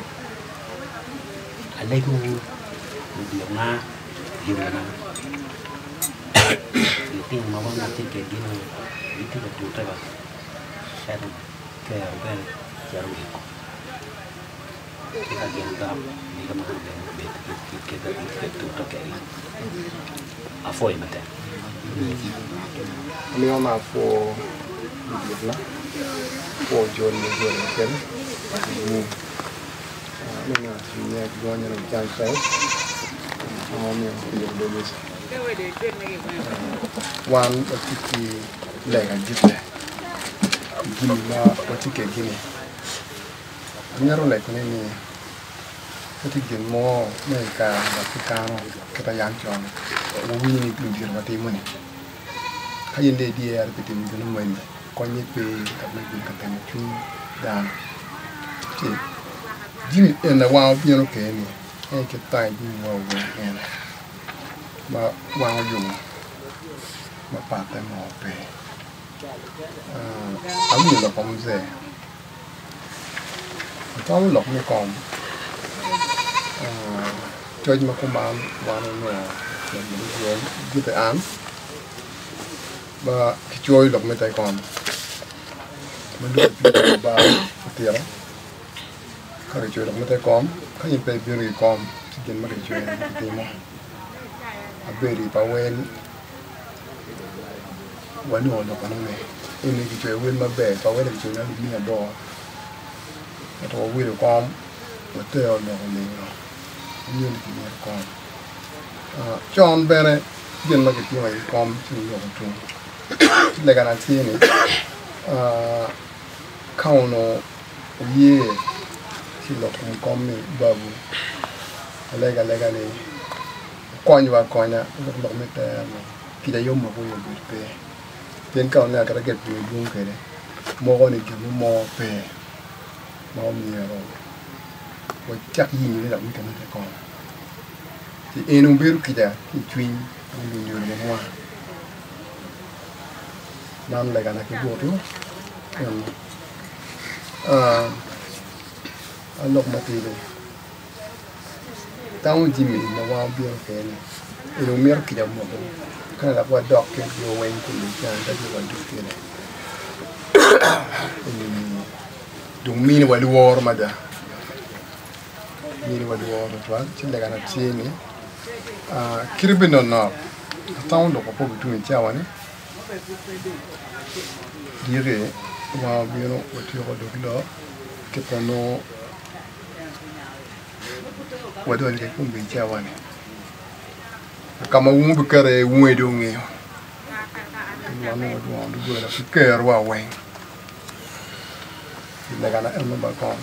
alegowu luditona yomona lutino ma wan watye kwedgi-ni gitye ka tute wa ento kero bene cito giko ci ka gin dok mege man bene obed ki kit ma gitye ka tute kwede apwoyo matek. Amiyo ma apwo luditna, apwo joni joni mukene wu me ngat cwinya gonyo ni can pek ma omiyo opiyo Denis wan watye ki lega gite. Gin ma watye kwedgi-ni, amito legone ni pe tye gin mo me i kare ma kikano kit ma yam con wawinyo ni ludito watimo-ni. Ka in dong idyere pi timo gin moni, konye pe ka me bedo ka temo cwiny dano. Ci jami eni wang obino kwede-ni en aye kit tango jami ma wawinyo ene ma wang oyubo ma patte mo pe. Awinyo lok pa muzee, atamo lok me kom coc ma kuman wan onongo gite an ma kicoyo lok me te kom ma dong bar otito ka kicoyo lok me te kom ka in pe ibino ki kom. gin ma kicweyo kitimo. Abedo i pa wel wanongo lok enoni eni kicweyo wel maber pa wel kicweyo alip 800 ento wawilo kom watero lok olingo nyo ni kimito kom con bene gin ma kitimo i kom ci oloko tung ci legana tye ni ka onongo oye ci lok kom kom-mi babu alego alega ni okonywa akonya wek lok me tero-ni kica aye omoko wiye obed pe pien ka oneno kit ma gin piny dwong kwede moko ni gin mo pe ma omyero wacak yenyone dok mitte me kom ci en obedo kica ki i cwiny me lunyodo ma mwa man legana ki botwu alok matidi tamo jami ma wan wabino kwede-ni eni wamito kica moko ka dok wadok ki jo weng kulu can ka ci wadok kwede eni dong miniwa lworo mada miniwa lworo tutwal ci legana tye ni kite bed nonok atamo lok ma pe obitum i cawa-ni diki wan wabino watyeko dog lok kit ma nongo wadonyo kwede kome i cawa-ni ka ma wun wubiketo iye wun aye dong wungeyo wan dong wadwongo doggola ki kerowa weng legana eno ba kong.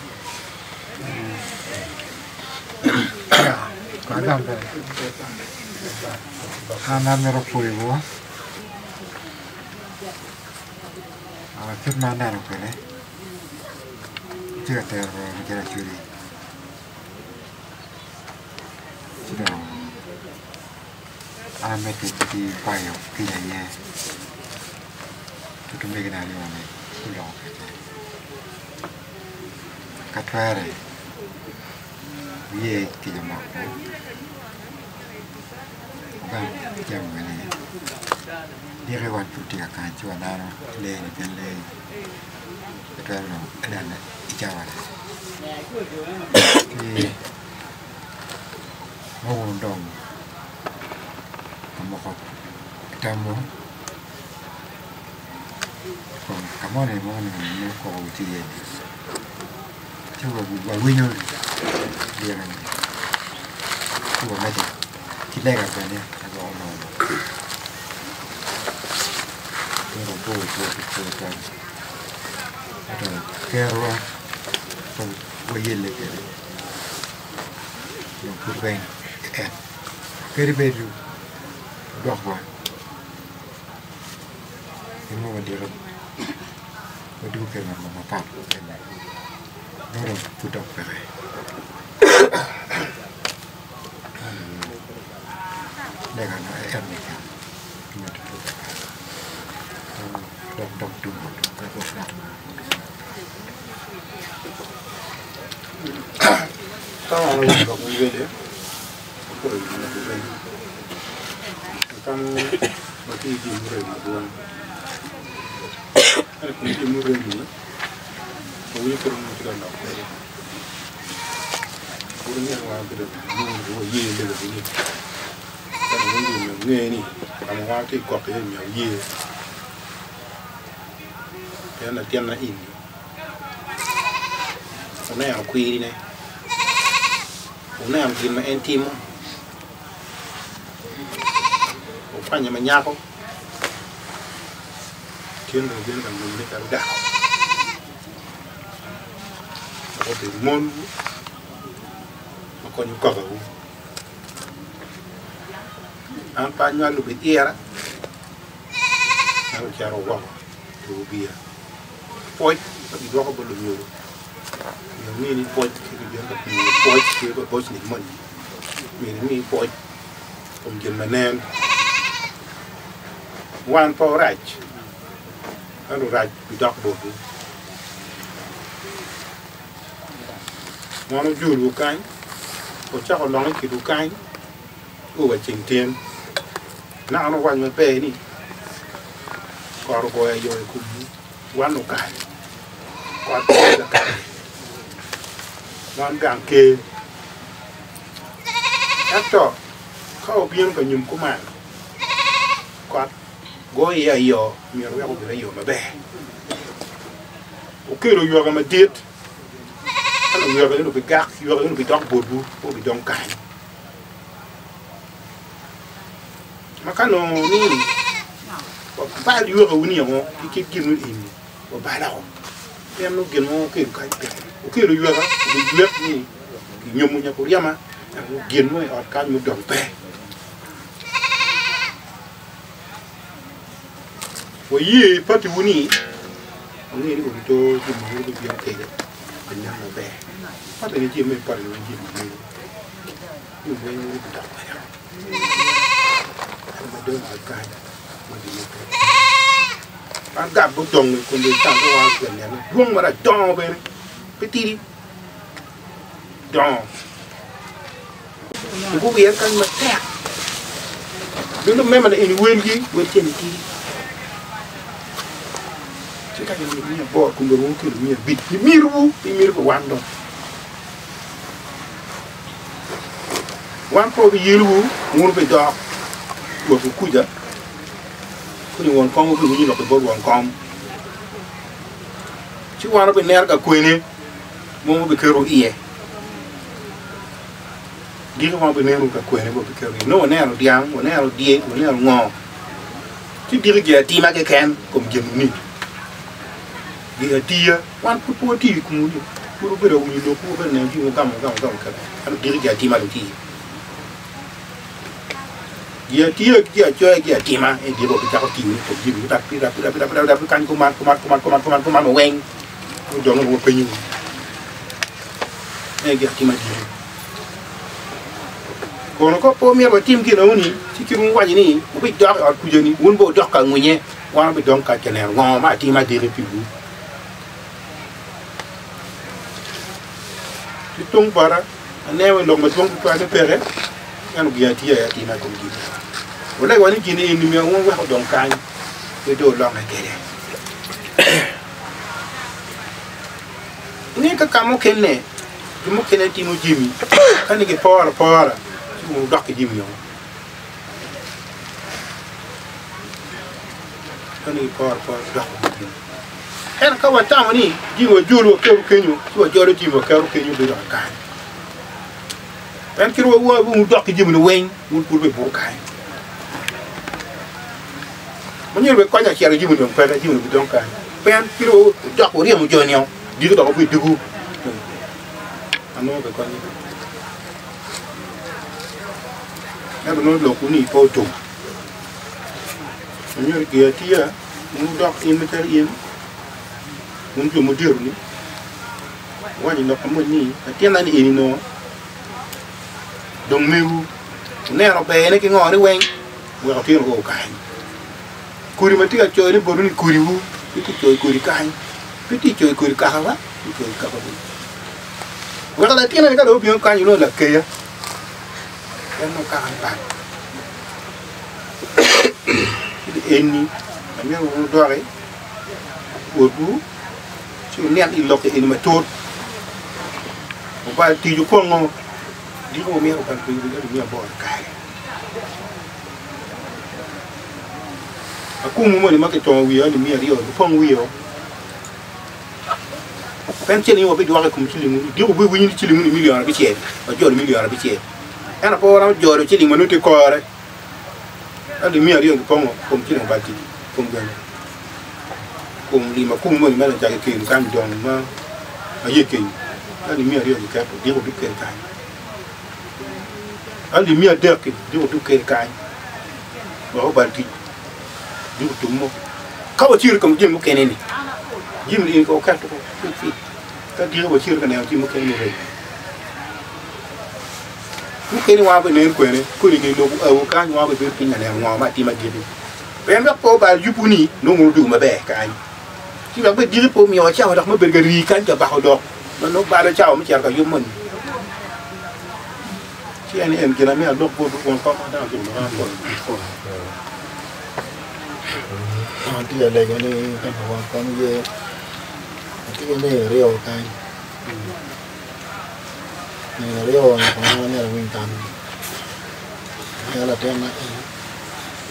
An amito pwoyowu kit ma aneno kwede atye ka tero macalo acholi ci dong an amedde ki kwayo kica iye ki omegina aryo-ni guloko kwede ka twere wuye kica omako wugam jami mene diki wan pud watye ka kany ci waneno lee-ni pien lee pe twero dong nene i cawa-ni ki ma wun dong omoko tamwu i kom ka moni ma onongo koko tye iye-ni ci wawinyo lirem ci wamedde ki lega bene ento kerowa pe wayelle kwede dong pud weng en kadi bed odokwa gin mo madit wadwogo kwede mapat nongo dong pud dok peke. Nge ni ka ma wan watye ka kok iye myero wuye pien latinna eni wuneno kwirine wuneno gin ma en timo wukwanye ma nyako tin dong obino ka nyomone calo dako dok obedo monwu ma konyo kakawu. An pe anywalo bed ira, ento ocito woko ci obia. Pwoc ma gidwoko bot lunyodo myero inge ni pwoc ka gibino ka pimo pwoc tye pa bocni moni myero imi pwoc i kom gin ma nen. Wan pe orac ento orac bidok botwu. Wan ojolwu kany, wucako longo i kitwu kany o wa ceng tin. Naka nongo wuwaco maber ni, Kot ogoyo ayo i komwu, wan lukal, kot pe kakare, wan gang ker. Ento ka obino ka nyom kuman, kot goyo iye ayo, myero wek obed ayo maber. Okelo yweka madit, ento yweka eno bigak, yweka eno bidok botwu, pe obidong kany. Ma ka nongo ni wabal ywekawu ni-o ki kit gin eni, wabalako. Pien nongo gin mo okelo kany peke. Okelo yweka, obiywek ni kinyomo nyo kuryema, ento gin mo i ot kany mudong pe. Waye patiwu ni wangeyo ni oluto jami ma wun wubibino kwede anyen maber. Pati ni jami me pati ni jami ma mego. Jami weng wun wubidok kwede. Ento ma dong i ot kany ma gimito. An gap gudongo i kom can ka wan watye ka nene dwong marac dongo bene pe tidi dongo guwire kany matek dong lumema ni eni welgi wel cene tidi ci ka gin miya aboro kome romo kelo 500 pi mitowu pe mito pi wan dong wan pe wabiyelowu wun wubidok wot wukuca. Koni won kom obiwinyo lok ki bot won kom, ci wan obineno ka kwene ma wabiketo iye. Giko wan obineno ka kwene ma wabiketo iye. Nongo waneno dyang, waneno dyek, waneno ngo, ci diki gin atima keken kom jami-ni. Gin atiya, wan pud pe watiyo i komwu-ni, pud wabedo ka winyo lokwu, wabedo ka neno jami wugamo wugamo wugamo keken, ento diki gin atima dong tye iye. Gin atiya ki gin acoya ki atima en gin wabicako tiyo ni kom jami rap rap rap rap rap rap kany kuman kuman kuman kuman kuman kuman weng odongo wa penyo en gin atima diki kono ka pe omyero watim gin eno-ni ci kit ma wuwaco ni wubidok i ot kuca-ni wun bene wudok ka ngwinye wan wabidong kany ka neno ngo ma atima diki piwu ki tung bota Aneno i lok madwong tutwal ni peke, ento gin atiya aye atima i kom gin. Wulegowa ni gin eni myero wun wuwek odong kany, pe dong wulonge kwede. Inge ka ka mukene, jo mukene timo jami ka ni giporo apora ci wun wudok ki jami-o. Ka ni giporo apora wudok ki jami. Ento ka watamo ni jami wajolo waketo kenyo, ci wajolo jami waketo kenyo bedo kakare. En kit wa wudok ki jami weng, wun pud wubedo kany. Ma myero bed konyo acel jami dong peke, jami dong bidong kany. Pien kit wudok wuryemo jo-ni, diki dok wubed dugu. Anongo be konyo pe. Ento nongo lokwu ni pe otum. Myero gin atiya. Wun wudok in macalo in, wun jo mudito-ni, wuwaco i lok pa mony ni, 'Latinna-ni eni nongo dong mewu, wuneno berne ki ngone weng, wek otin oo kany. Kodi ma tye ka coyone botwu ni kodiwu, pe tye coyo kodi kany, pe tye coyo kodi kakawa, tye coyo kakawu. Wek latinna-ni ka dong obino kany onongo lakeya, en nongo kakane pat. Ci eni amito wun wudoki botwu ci wunen i lok eni matut obal tic opongo diko wumito obal tic alip miya aboro kare akumu moni ma kitongo wiye alip 200 opong wiye o en ciling wabidwoko i kom ciling diko wubiwinyo ni ciling ni milion abicel wajolo milion abicel ento pe waromo jolo ciling ma nongo tye kore Alip 200 gipongo kom ciling obal tic kom geno kom lim akumu moni ma lacak kelo kany dong ma aye kenyo alip 200 giketo diko duk kel kany alip 300 diko duk kel kany wek obal tic diko tum mo ka wacito i kom jami mukene ni jami ni ko keto ko ka diko wacito ka neno jami mukene ni Mukene wa binen kwene kodi nge lok awo kany wa bedo piny aneno ngo ma atima diki pien wek pe obal yubu ni nongo wun odugo maber kany ci wek bed diki pe omiyo wa cawa dok me bedo ka rii kany ka bako dok ma nongo balo cawa me cito ka yub moni ci en en gin amiyo alok botwu kun kong ma dano otimo lok apol. Atye ka lego ni ka won kom ye atye ki nino aryo kany. Nino aryo nyaka an myero awiny tamgi. Miyo latinna en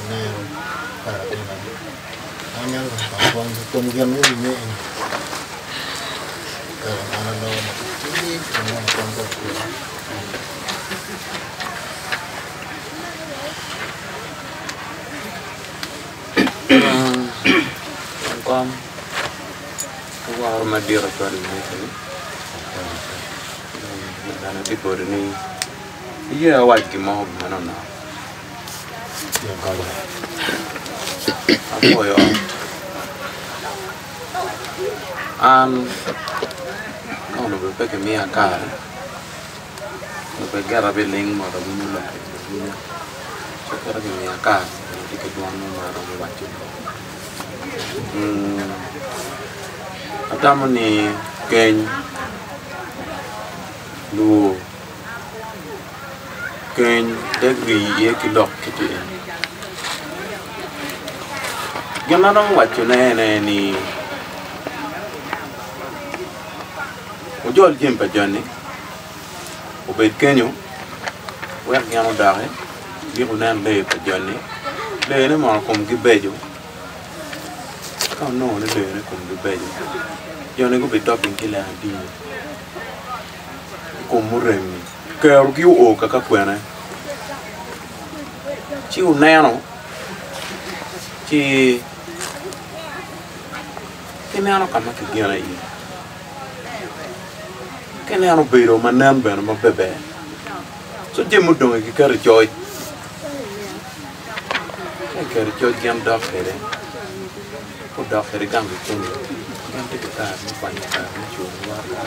oneno pa latinna an amito ni kong i kom gin ma owinye eni kare ma an aloko matitidi Kom aworo madit acwalo i mecani bene atye boti ni iye awac gin mo manonok apwoyo ot an ka onongo pe kimiya kare onongo pe gire abiling mot awinyo lok awinya ci kit ma kimiya kare atye ki dwon mo ma aromo waco atamo ni keny lwor keny dek rii iye ki lok kiti eni gin ma aromo wacone ene ni wujol jami pa joni obed kenyo wek gin odoki gik wunen lee pa joni leene mono komgi beco ka wunongo ni leene komgi beco joni gubidok gin ki leng adi i kom murem-mi kerogi oo kaka kwene ci wuneno ci ineno ka ma kigene iye ka ineno obedo ma nen bene maberber ci jami mudonge kiketo i coc ka iketo i coc gin dok kwede gudok kwede gang kikome gin tye ki kare me kwanyo kare me culo waraga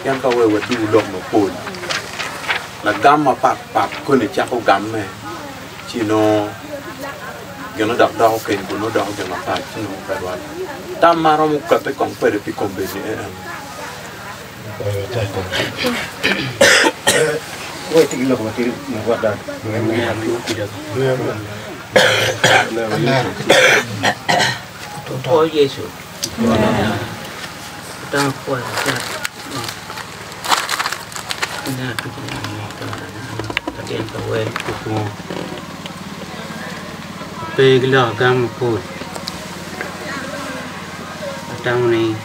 Pien ka wek wadur lok mapol, lagam mapatpat koni cako gamme ci nongo gin dok doko keny kun nongo doko gin mapat ci nongo pe rwatte. Tam ma aromo kati kong kwede pi kombeddi en eno. Pe ki lok agam mapol atamo ni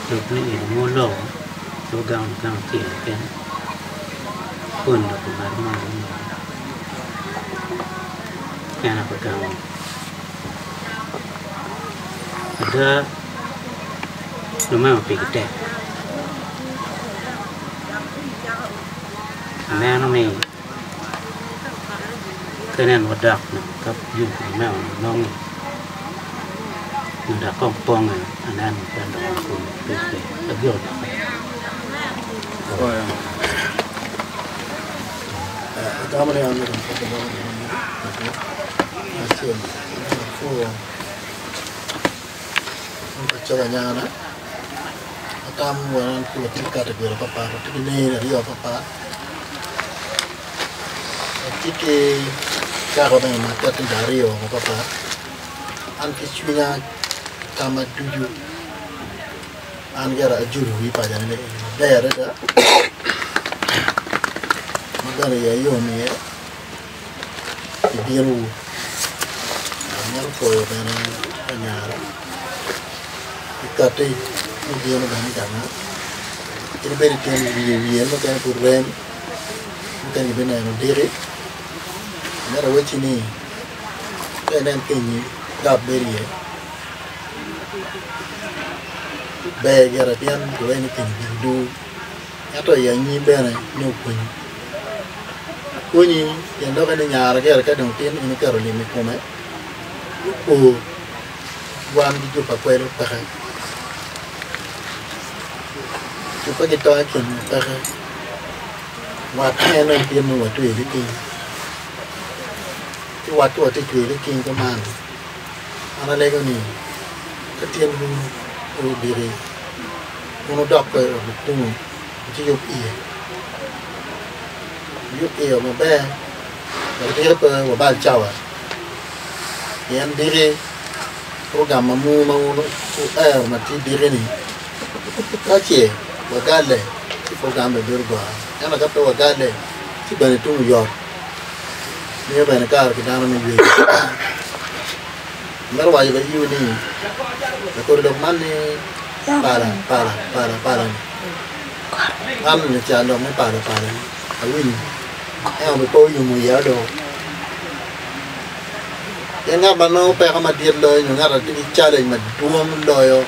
lok ni eni ma oloko ci ogamo agama acel keken pwony lok ngat mo en aye ogamo ada lumema pigi tek aneno ni ka inen wadok ka yub pa lumema nonge nyo dok kong ponge aneno calo pe ber agiko lokke. Acel anyana atamo wek an pud atye ka kato papat atye ki neyine aryo papat atye ki cako bene ma akati aryo mapapat an ki cwinya tamma ducu an gire ajulo wi pacone ni maber adada ma bene iya yom iye. Pi binowu, amito pwoyo bene anyara pi katti me bino bene i ganga. Kadi bed itye wiye wiye mukene pud rem, mukene gibineno diki. Amito awacci ni ka inen kenyi gap bedo iye, ber gire pien giwaco ni kenyi gik dur. Ento i anyim bene nongo pwonyi. Pwonyi tyen lokke ni nyara gire ka dong tin in iketo lim i kome, gupor wan ki jo pa kwelo peke. Jo pa gitongo i kinwa peke. Wat en dong tin nongo watweyo liking. Ci wat ka watye ka tweyo liking kuman, an alego ni ka tin odiki. Kun wudok kwede i ot lukungu, wuciyub iye, wuyub iye maber wek diki pe wabal cawa, pien diki program ma mu ma wun wuero ma tye diki-ni, ka ce wagalle Ci program bene bedo goro. Ento ka pe wagalle, ci bene tung oyot. Miyo bene kare ki dano me ywec. Amito waco ba iwu ni, lakodi lok man ni pala, pala, pala, pala ni. Man ni cal lok me pala, pala ni. Awinyo. Ento be pe oyumo iya do. Pien ngat ma nongo peko madit loyo nyo ngat ma tye ki challenge madwong loyo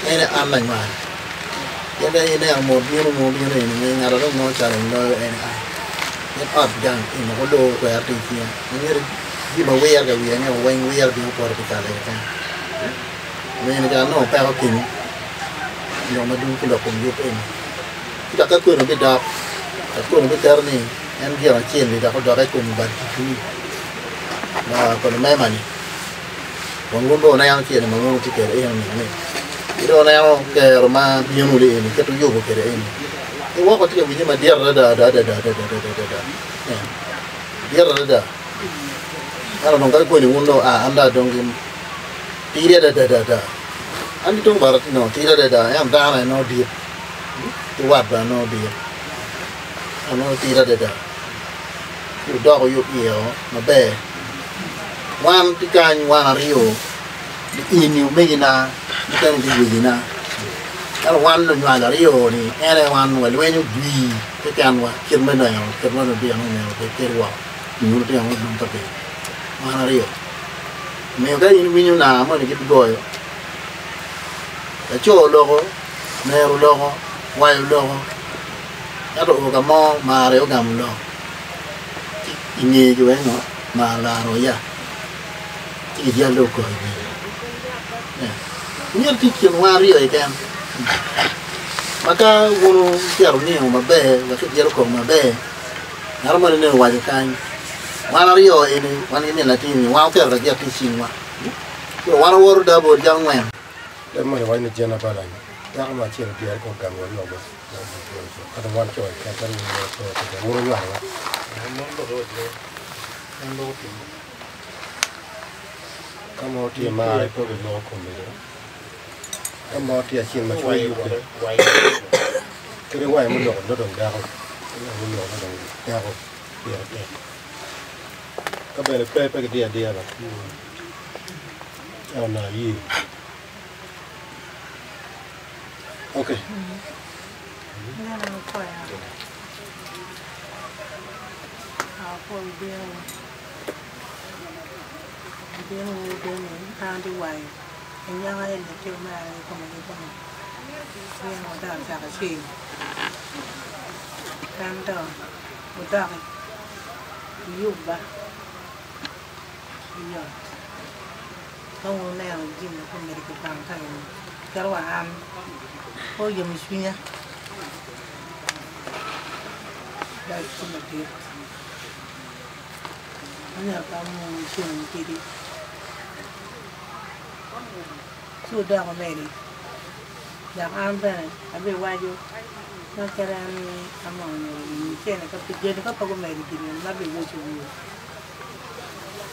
en aye an lanywal. Pien ka ineno mot bino mo bino eni nge ngat ma dong nongo challenge loyo en aye an. Pien ot gang eni olor twero tye i cinga ma myero jami ma wir ka wiya ni weng wir bino poto pi kare keken. Omiyo eni kara nongo peko kenyo lok madwong ki lok kom yub eni. Ci dok ka kwene bidok dok kwene biketo ni en gin acel-li dok odok i kom bad ticwu ma pa lumema-ni wang wun dong wuneno cente ma wun wutye kwede eno-ni ki dong wuneno kero ma bino li eni kit wuyubo kwede eni ki woko tye ka winye madit adada adada adada dit adada ento dong kadi kweni wun dong aa an dong adong ki tidi adada adada an ki tung bota nongo tidi adada ento dano aye nongo dit ki wat bene nongo dit ento nongo tidi adada ci wudok wuyub iye maber wan tye kany wan aryo eni omegina mukene tye wegina ento wan lunywal aryo-ni en aye wan walwenyo jwi kekenwa kit me neno kit ma lutino myero obed kwede woko nyo lutino gudong ka bedo wan aryo omiyo ka in iwinyo nanga moni gibigoyo laco oloko mero oloko wayo oloko ento oo ka mo mare ogamo lok ci i ngeye ki weko mar olaro ya ci kijalo okok i wiye myero tye i kin wan aryo keken ma ka wun wucito wuningo maber wek kijalo okok maber ngat moni nene owaco kany wan aryo eni wan ki min latin-ni wan oketo lagit ki i cingwa wan owoto dabol calo ngwen. Leb moni waco ni jena balany dako mo acel odyere kong gamo wa lok kata wan co keken calo wun wun co keken wun wunywalowa. Ka mo tye mare pe obiloko kombedo ka mo tye acel ma cwinye yubbe kadi wange muloko nongo dong dako muloko nongo dong dako pire tek ka bene pe pe gidiyo adiya ba ento onongo aye. Okay. Ka wuneno jami ma komedi ki bang ka eni, calo wa an, pe oyomo cwinya dok tye madit ento pe amungu ceng matidi ci wudok omedi dok an bene abiwaco ma kadi an amongo nyo cene joni ka pe gumedo gin eni ma abiwaco wiwu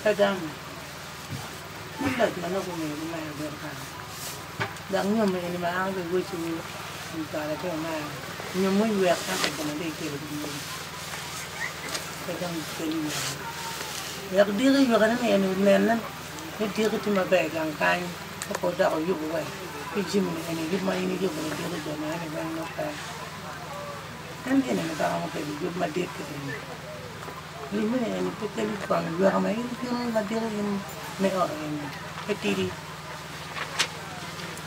pe gamo. Me loc ma nongo gumiyo gumero bedo kany dok nyom eni ma an abiwecciwu i cwalo atir omera nyom muywek ento gin ma dong ikelo ki nyim pe dong kelo yweka wek diki ywekane ni eni onene ni diki tye maber gang kany ka pe odok oyubo wa ki jami ni eni yub ma in iyubo ni diki jo ma eni weng nongo pe en gin eni pe romo bedo yub madit kit eni. Limone eni pe kelo twang yweka ma in ibino madit in me ot eni pe tidi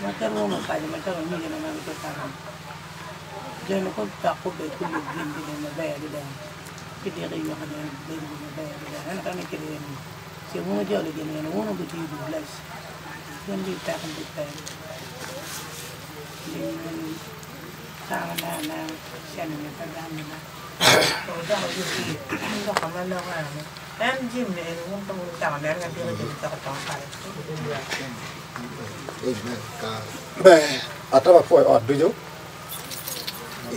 ma pe romo paco macalo omegine ma gitye kaka joni gudok gubed guyub gingi dong maber adada ci diki yweka dong bedo maber adada ento ka ni kit eni ce wun wujolo gin eni wun wubitiyo be bless pien bi peko bi pe lim eni kare me anena cente ni pe gamo. Ber atamo apwoyo ot ducu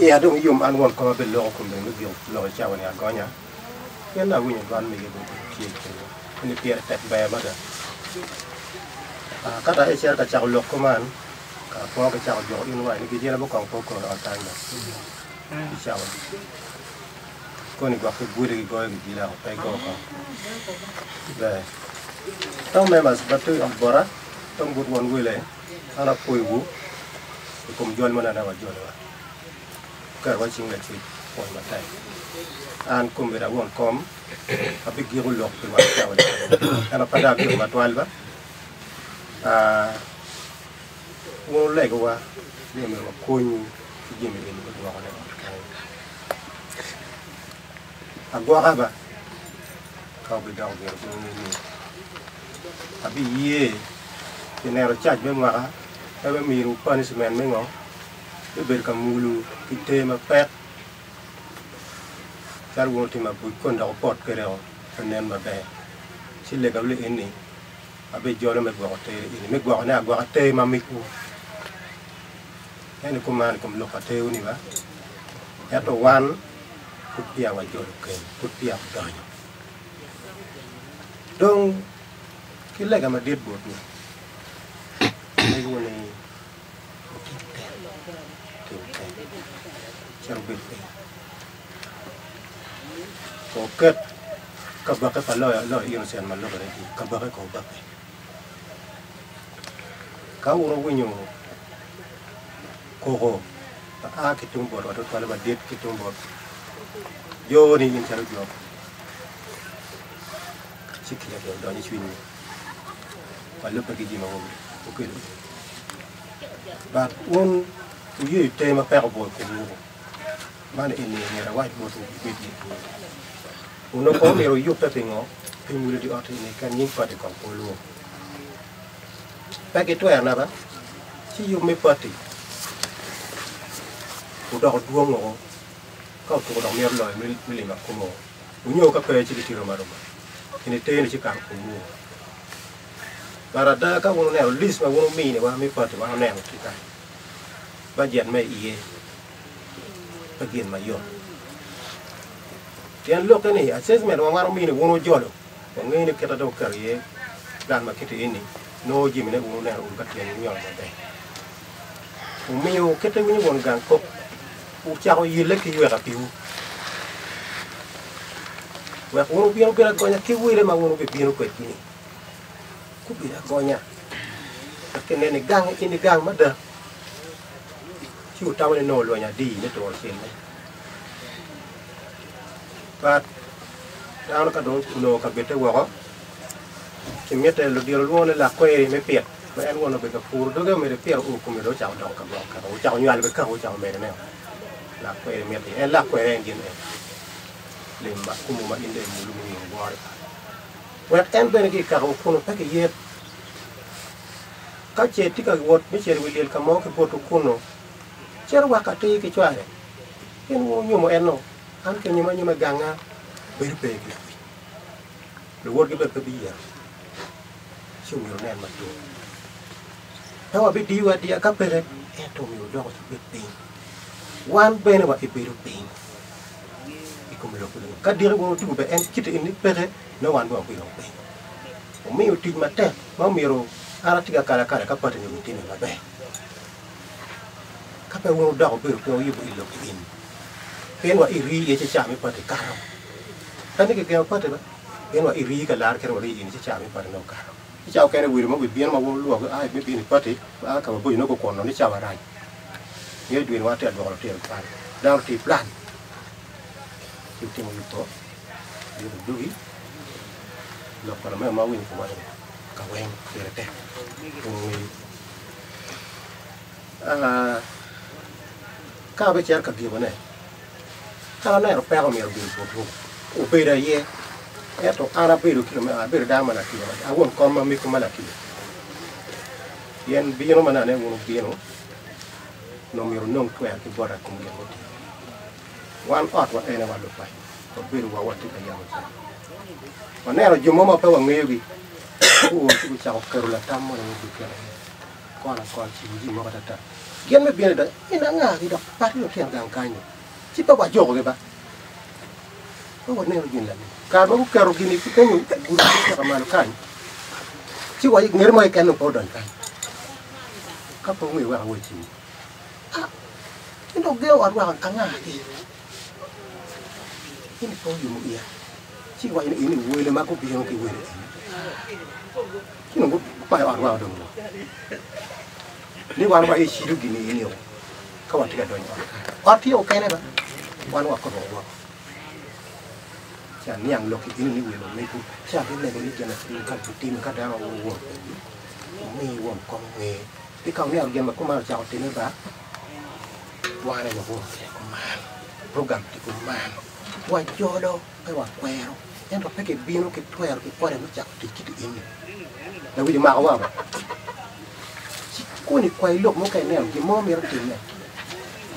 iya dong yom an won koma bene loko kome me giko lok i cawa ni agonya pien dong awinyo dwan mege bene tye kenyo eni pire tek ber mada ka dok icito ka cako lok kuman ka kwo ki cako juko in wa ni gijina bene kong pe okong i ot kany ba. I cawa koni gwok ki gudi gigoyo gijila pe igo kong. Ber. Tong members batu bota tong but won wele an apwoyowu i kom jol ma nene wajolowa. Oketo wa cing lacwec pwony matek. An kombeddi awon kom abigiko lok pi wang cawa ni ento pe dong agiko matwal ba. Ah, wun wulegowa ni myero wakonywu ki jami eni me gwokone ot kany. Agwoka ba ka wubidoko myero wunge ni abiye pi neno cac me mwaka pe me miyowu punishment me ngo me bedo ka mulu ki ter mapek calo wun wutimo abuc kun dok wupot kwede o pe nen maber ci lega wule eni abijolo me gwoko ter eni me gwokone agwoka ter ma migwu eni kuman i kom lok pa terwu ni ba ento wan pud peya wajolo keny pud peya wadonyo dong ki lega madit botwu alegowu ni Wutim tek, wutim tek, cit wubed piny. Wuket kabake pa loyo Innocent ma lubbe ni kabake ko obake. Ka wun wuwinyo koko ma a ki tung botwa tutwalle madit ki tung bot jo-ni in calo jo ci kica bene odonyo i cwinywu ma lubbe ki jami ma wukelo. But wun wuyeyo ter ma peko obwoyo komwu, man eni myero awac botwu wubed gin. Onongo kono myero wuyubbe pingo? Pi mulo dye ot eni keken nying pati kong pe wulwor. Pe gitwerona ba? Ci yub me pati odoko dwong woko ka otuko dok mito loyo me limo akumo onyo ka pe ci gitye rom aroma eni ter-ni ci kato komwu. But ada ka wun wuneno list ma wun wuminiwa me party wan oneno tye kany, budget me iye pe gin mayot. Pien lokke ni assessment ma wan omini wun wujolo, wangeyo ni kite dong oketo iye plan ma kite eni, nongo jamine wun wuneno wunu ka tyen wunyono maber. Omiyo kite winyo won gang kok ocako yelle ki yweka piwu. Wek wun wubin wubed agonya ki wele ma wun wubibino kwedgi-ni. Gubedo agonya wek ginen ni gang eni gang mada. Ci otamo ni nongo olwenyo adi me turo celle. But dano ka dong onongo kabedde woko, kimitte ludito lwongo ni lak kweri me pit ma en won obedo ka puro doge omedo pito o kome dong ocako doko ka gwoko kaka ocako nywalo bene kaka ocako medone o. Lak kweri miti en lak kweri en gin en lim ma kumu ma in dong imulu me ngiyo wore. Wek en bene ki i kaka kunu pe kiyet. Ka ce tye ka wot me cito i wi lyel ka mo ki botwu kunu, cito wek atir ki cware, pien wun wunyomo en-nu, an ki onyoma anyoma i ganga, bedo pe ki lawic. Luwotgi bene pe biyeto, ci omyero wunen matut. Pe wabidiyowu adiya ka peke, ento omyero wudok wubed piny. Wan bene wabibedo piny i kom lok meno. Ka diki wun wutugo bene en kite eni peke, nongo wan bene wabibedo piny. Omiyo tic matek ma omyero an atye ki akalakala ka pati-ni obitime maber. Ka pe wun wudok wubedo piny wuyubo i lok eni, pien wa irii iye ci caa me pati kato. Pe ni kigengo pati ba, pien wa irii ka lar kit warii eni ci caa me pati nongo okato. Ci caa okene welo mo bibino ma wun wulwogi a me bino i pati, a ka maboco nongo gukono ni cawa rac. Ngeyo dwe ni wan atye ka dwoko lutino i kwan, dano tye i plan. Ci otimo yubo, yubo dugi, lok pa lamego ma awinyo ka waco ni ka weng pire tek wun wungeyo. Ah, ka abicito ka gikone, an aneno peko myero obed botwu, obedo aye, ento an abedo ki lamego, abedo dano ma lakica mada, awon kom ma mego ma lakica. Pien bino ma nene wun wubino, nongo myero wunong twer ki bota i kom gin mutimme. Wan otwa ene wa lupaco, wabedo wa watye ka yamo cen. Waneno jo mo ma pe wangeyogi, guo ci gucako keto latam moni ni giketo iye kona kona cibo jami mogo atata. Gin me bino idonyo, in angagi dok pat ki lutino gang kany-ni? Ci pe wajukogi ba? Pe waneno gin lani. Kare ma guketo gin-ni ki kenyo gudo ki cito malo kany, ci wa ngete mo keken dong pe odony kany. Ka pe wungeyo wek awacciwu. Ah! In dong gengo ot weko anga-gi? In pe oyomo iya. Ci giwaco ni eni wele ma gubino ki wele eni. Ci dong gukwayo ot weko dong ni wan wa ecido gin eni o ka watye ka donyo i ot kany. Ot tye okene ba wan wakobo woko. Ci aniang lok eni ni welo mego ci abilego ni gin acel ka gitimo ka dano owot kwedgi omi won kom onge. Pi ka wuneno gin ma kuman ocako timme ba, wan aye wawoto kwede kuman, program tye kuman, wajolo pe wakwero, ento pe kibino ki twero ki ode me cako tic kit eni. Lawic omakowa ba. Ci koni kwayi lok mo ka ineno gin mo mito timme,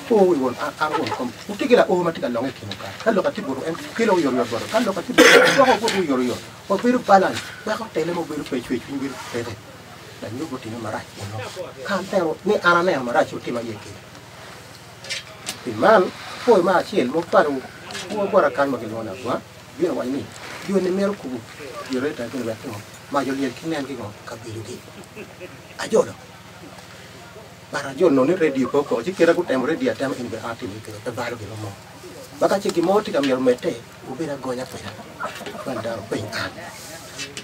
po wi won an won kom. Wutye ki lao ma tye ka longe i kinwu kany. Ka lok atye botwu en kelo oyotoyot bota, ka lok atye botwu en gwoko botwu oyotoyot. Wabedo balance, weko tele mo bedo pe, cwercwiny bedo peke. Lanyut gutime marac eno. Ka aneno ni an aneno marac ci wutima iye kica. Pi man, pwoyo me acel ma opalo wun bota kany ma gilwongo ni Agwa bino waco ni, 'Joni mito kubo generator gini wek pingo mac olyel ki nen ki ngo kabedogi. Ajolo. But ajolo nongo ni radio pe okoko ci kite gutemo radio atema eni bene an atimo iye kica pe balo gin mo. Ma ka ce gin mo tye ka myero omedde, wubed agonya kweda. Man dano peny an,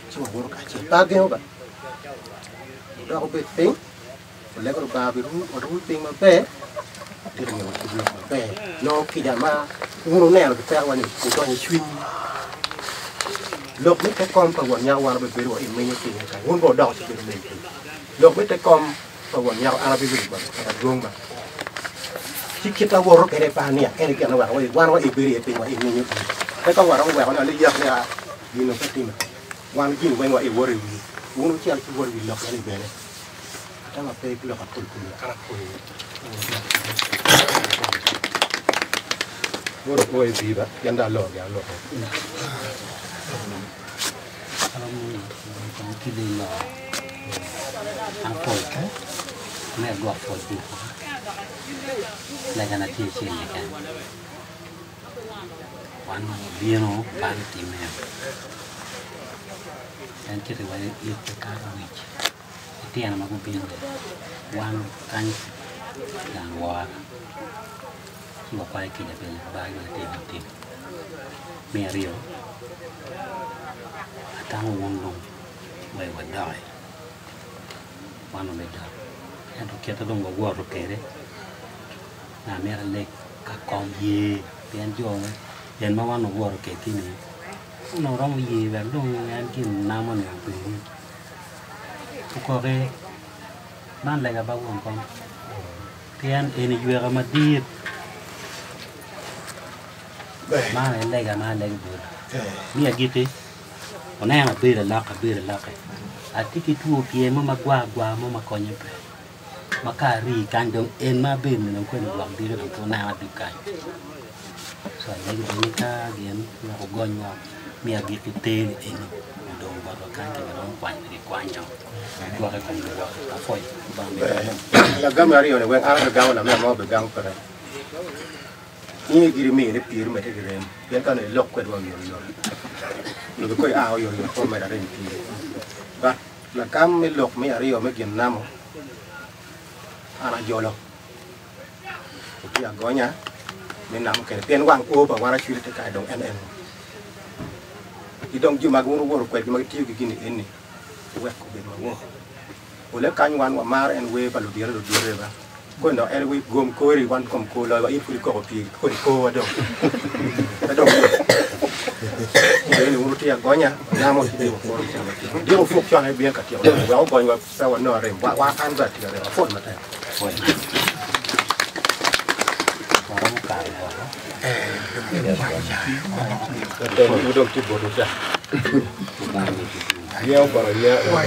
ci wawoto kacel. Pe agengo ba. Wudok wubed piny, wulego Lubanga oru piny maber, tye ka myero watub lok maber. Nongo kica ma wun wuneno pi pekowa-ni odonyo i cwinywu. Lok me te kom pa won nyako wan wabibedo wa i menyo pinye kany, wun bene wudoko ci bedo meny piny. Lok me te kom pa won nyako an abibedo bot adwong ba. Ci kit awoto kwede pe aniang, ento gin oweko wan wa ibedo iye piny wa iminyo piny. Pe kong waromo weko ni aliyak ni a gin pe time. Wan gin weng wa iwoto i wi. Wun wucito ci wuwoto i wi lok eni bene. Atama pe ki lok apol kome, an apwoyo Wod opo i biba, pien dong aloko gin aloko. Me agwok pwoc pi legana tye acel keken wan wabino bal otimme en kite wa it pe kato wic litino ma gubino wan kany gang wora ci wakwayo kica pi bal ma litino gutimo me aryo atamo wun dong wek wadoki wan wabidok ento kite dong wawoto kwede ngat myero aleg ka kom ye pien jo gin ma wan wawoto kwedgi-ni onongo romo ye wek dong en gin namo-ni obedi okoki man lega ba won kom pien eni yweka madit man aye lega ma alego boti me agikki Oneno abedo aloka abedo aloka atye ki two pyer mo magwar gwar mo ma konye pe ma ka ari kany dong en ma abedo ni dong koni gwok diki dong pe onena dug kany co alego bene ni ka gin wek ogonywa me agikki ter ni eni odong botwa kany ka giromo kwanyo gikwanyo gwoke i kom luwote apwoyo Lubanga omiyo Lagam aryo-ni weng an abigamo lamer mo bigamo peke. In giri mine piri medde ki rem, pien ka onongo ilok kwedwa oyotoyot, onongo kong ia oyotoyot pe omedo arem piri. But lagam me lok me aryo me gin namo, an ajolo, otye agonya me namo kede pien wang o pa wan acwili te kare dong en eno. Ki dong jo ma wun wuwoto kwedgi ma gitiyo ki gin eni, wuwek obed mawor. Pole kany wan wamaro en wer pa ludito ludite ba. Koni dok en wer gom kori wan kom kor loyo wa in pud ikoko pii koni kor wa dong. Pe dong eni wun wutye agonya namo ci diko koro camo tyeko. Diko puk con aye bino ka tyeko lok wek ogony wa pe wanong arem wa wa an bene atye ka rem apwod matek. Waromo karo woko. Latel dong tye botwu ca. Yengo kono yengo.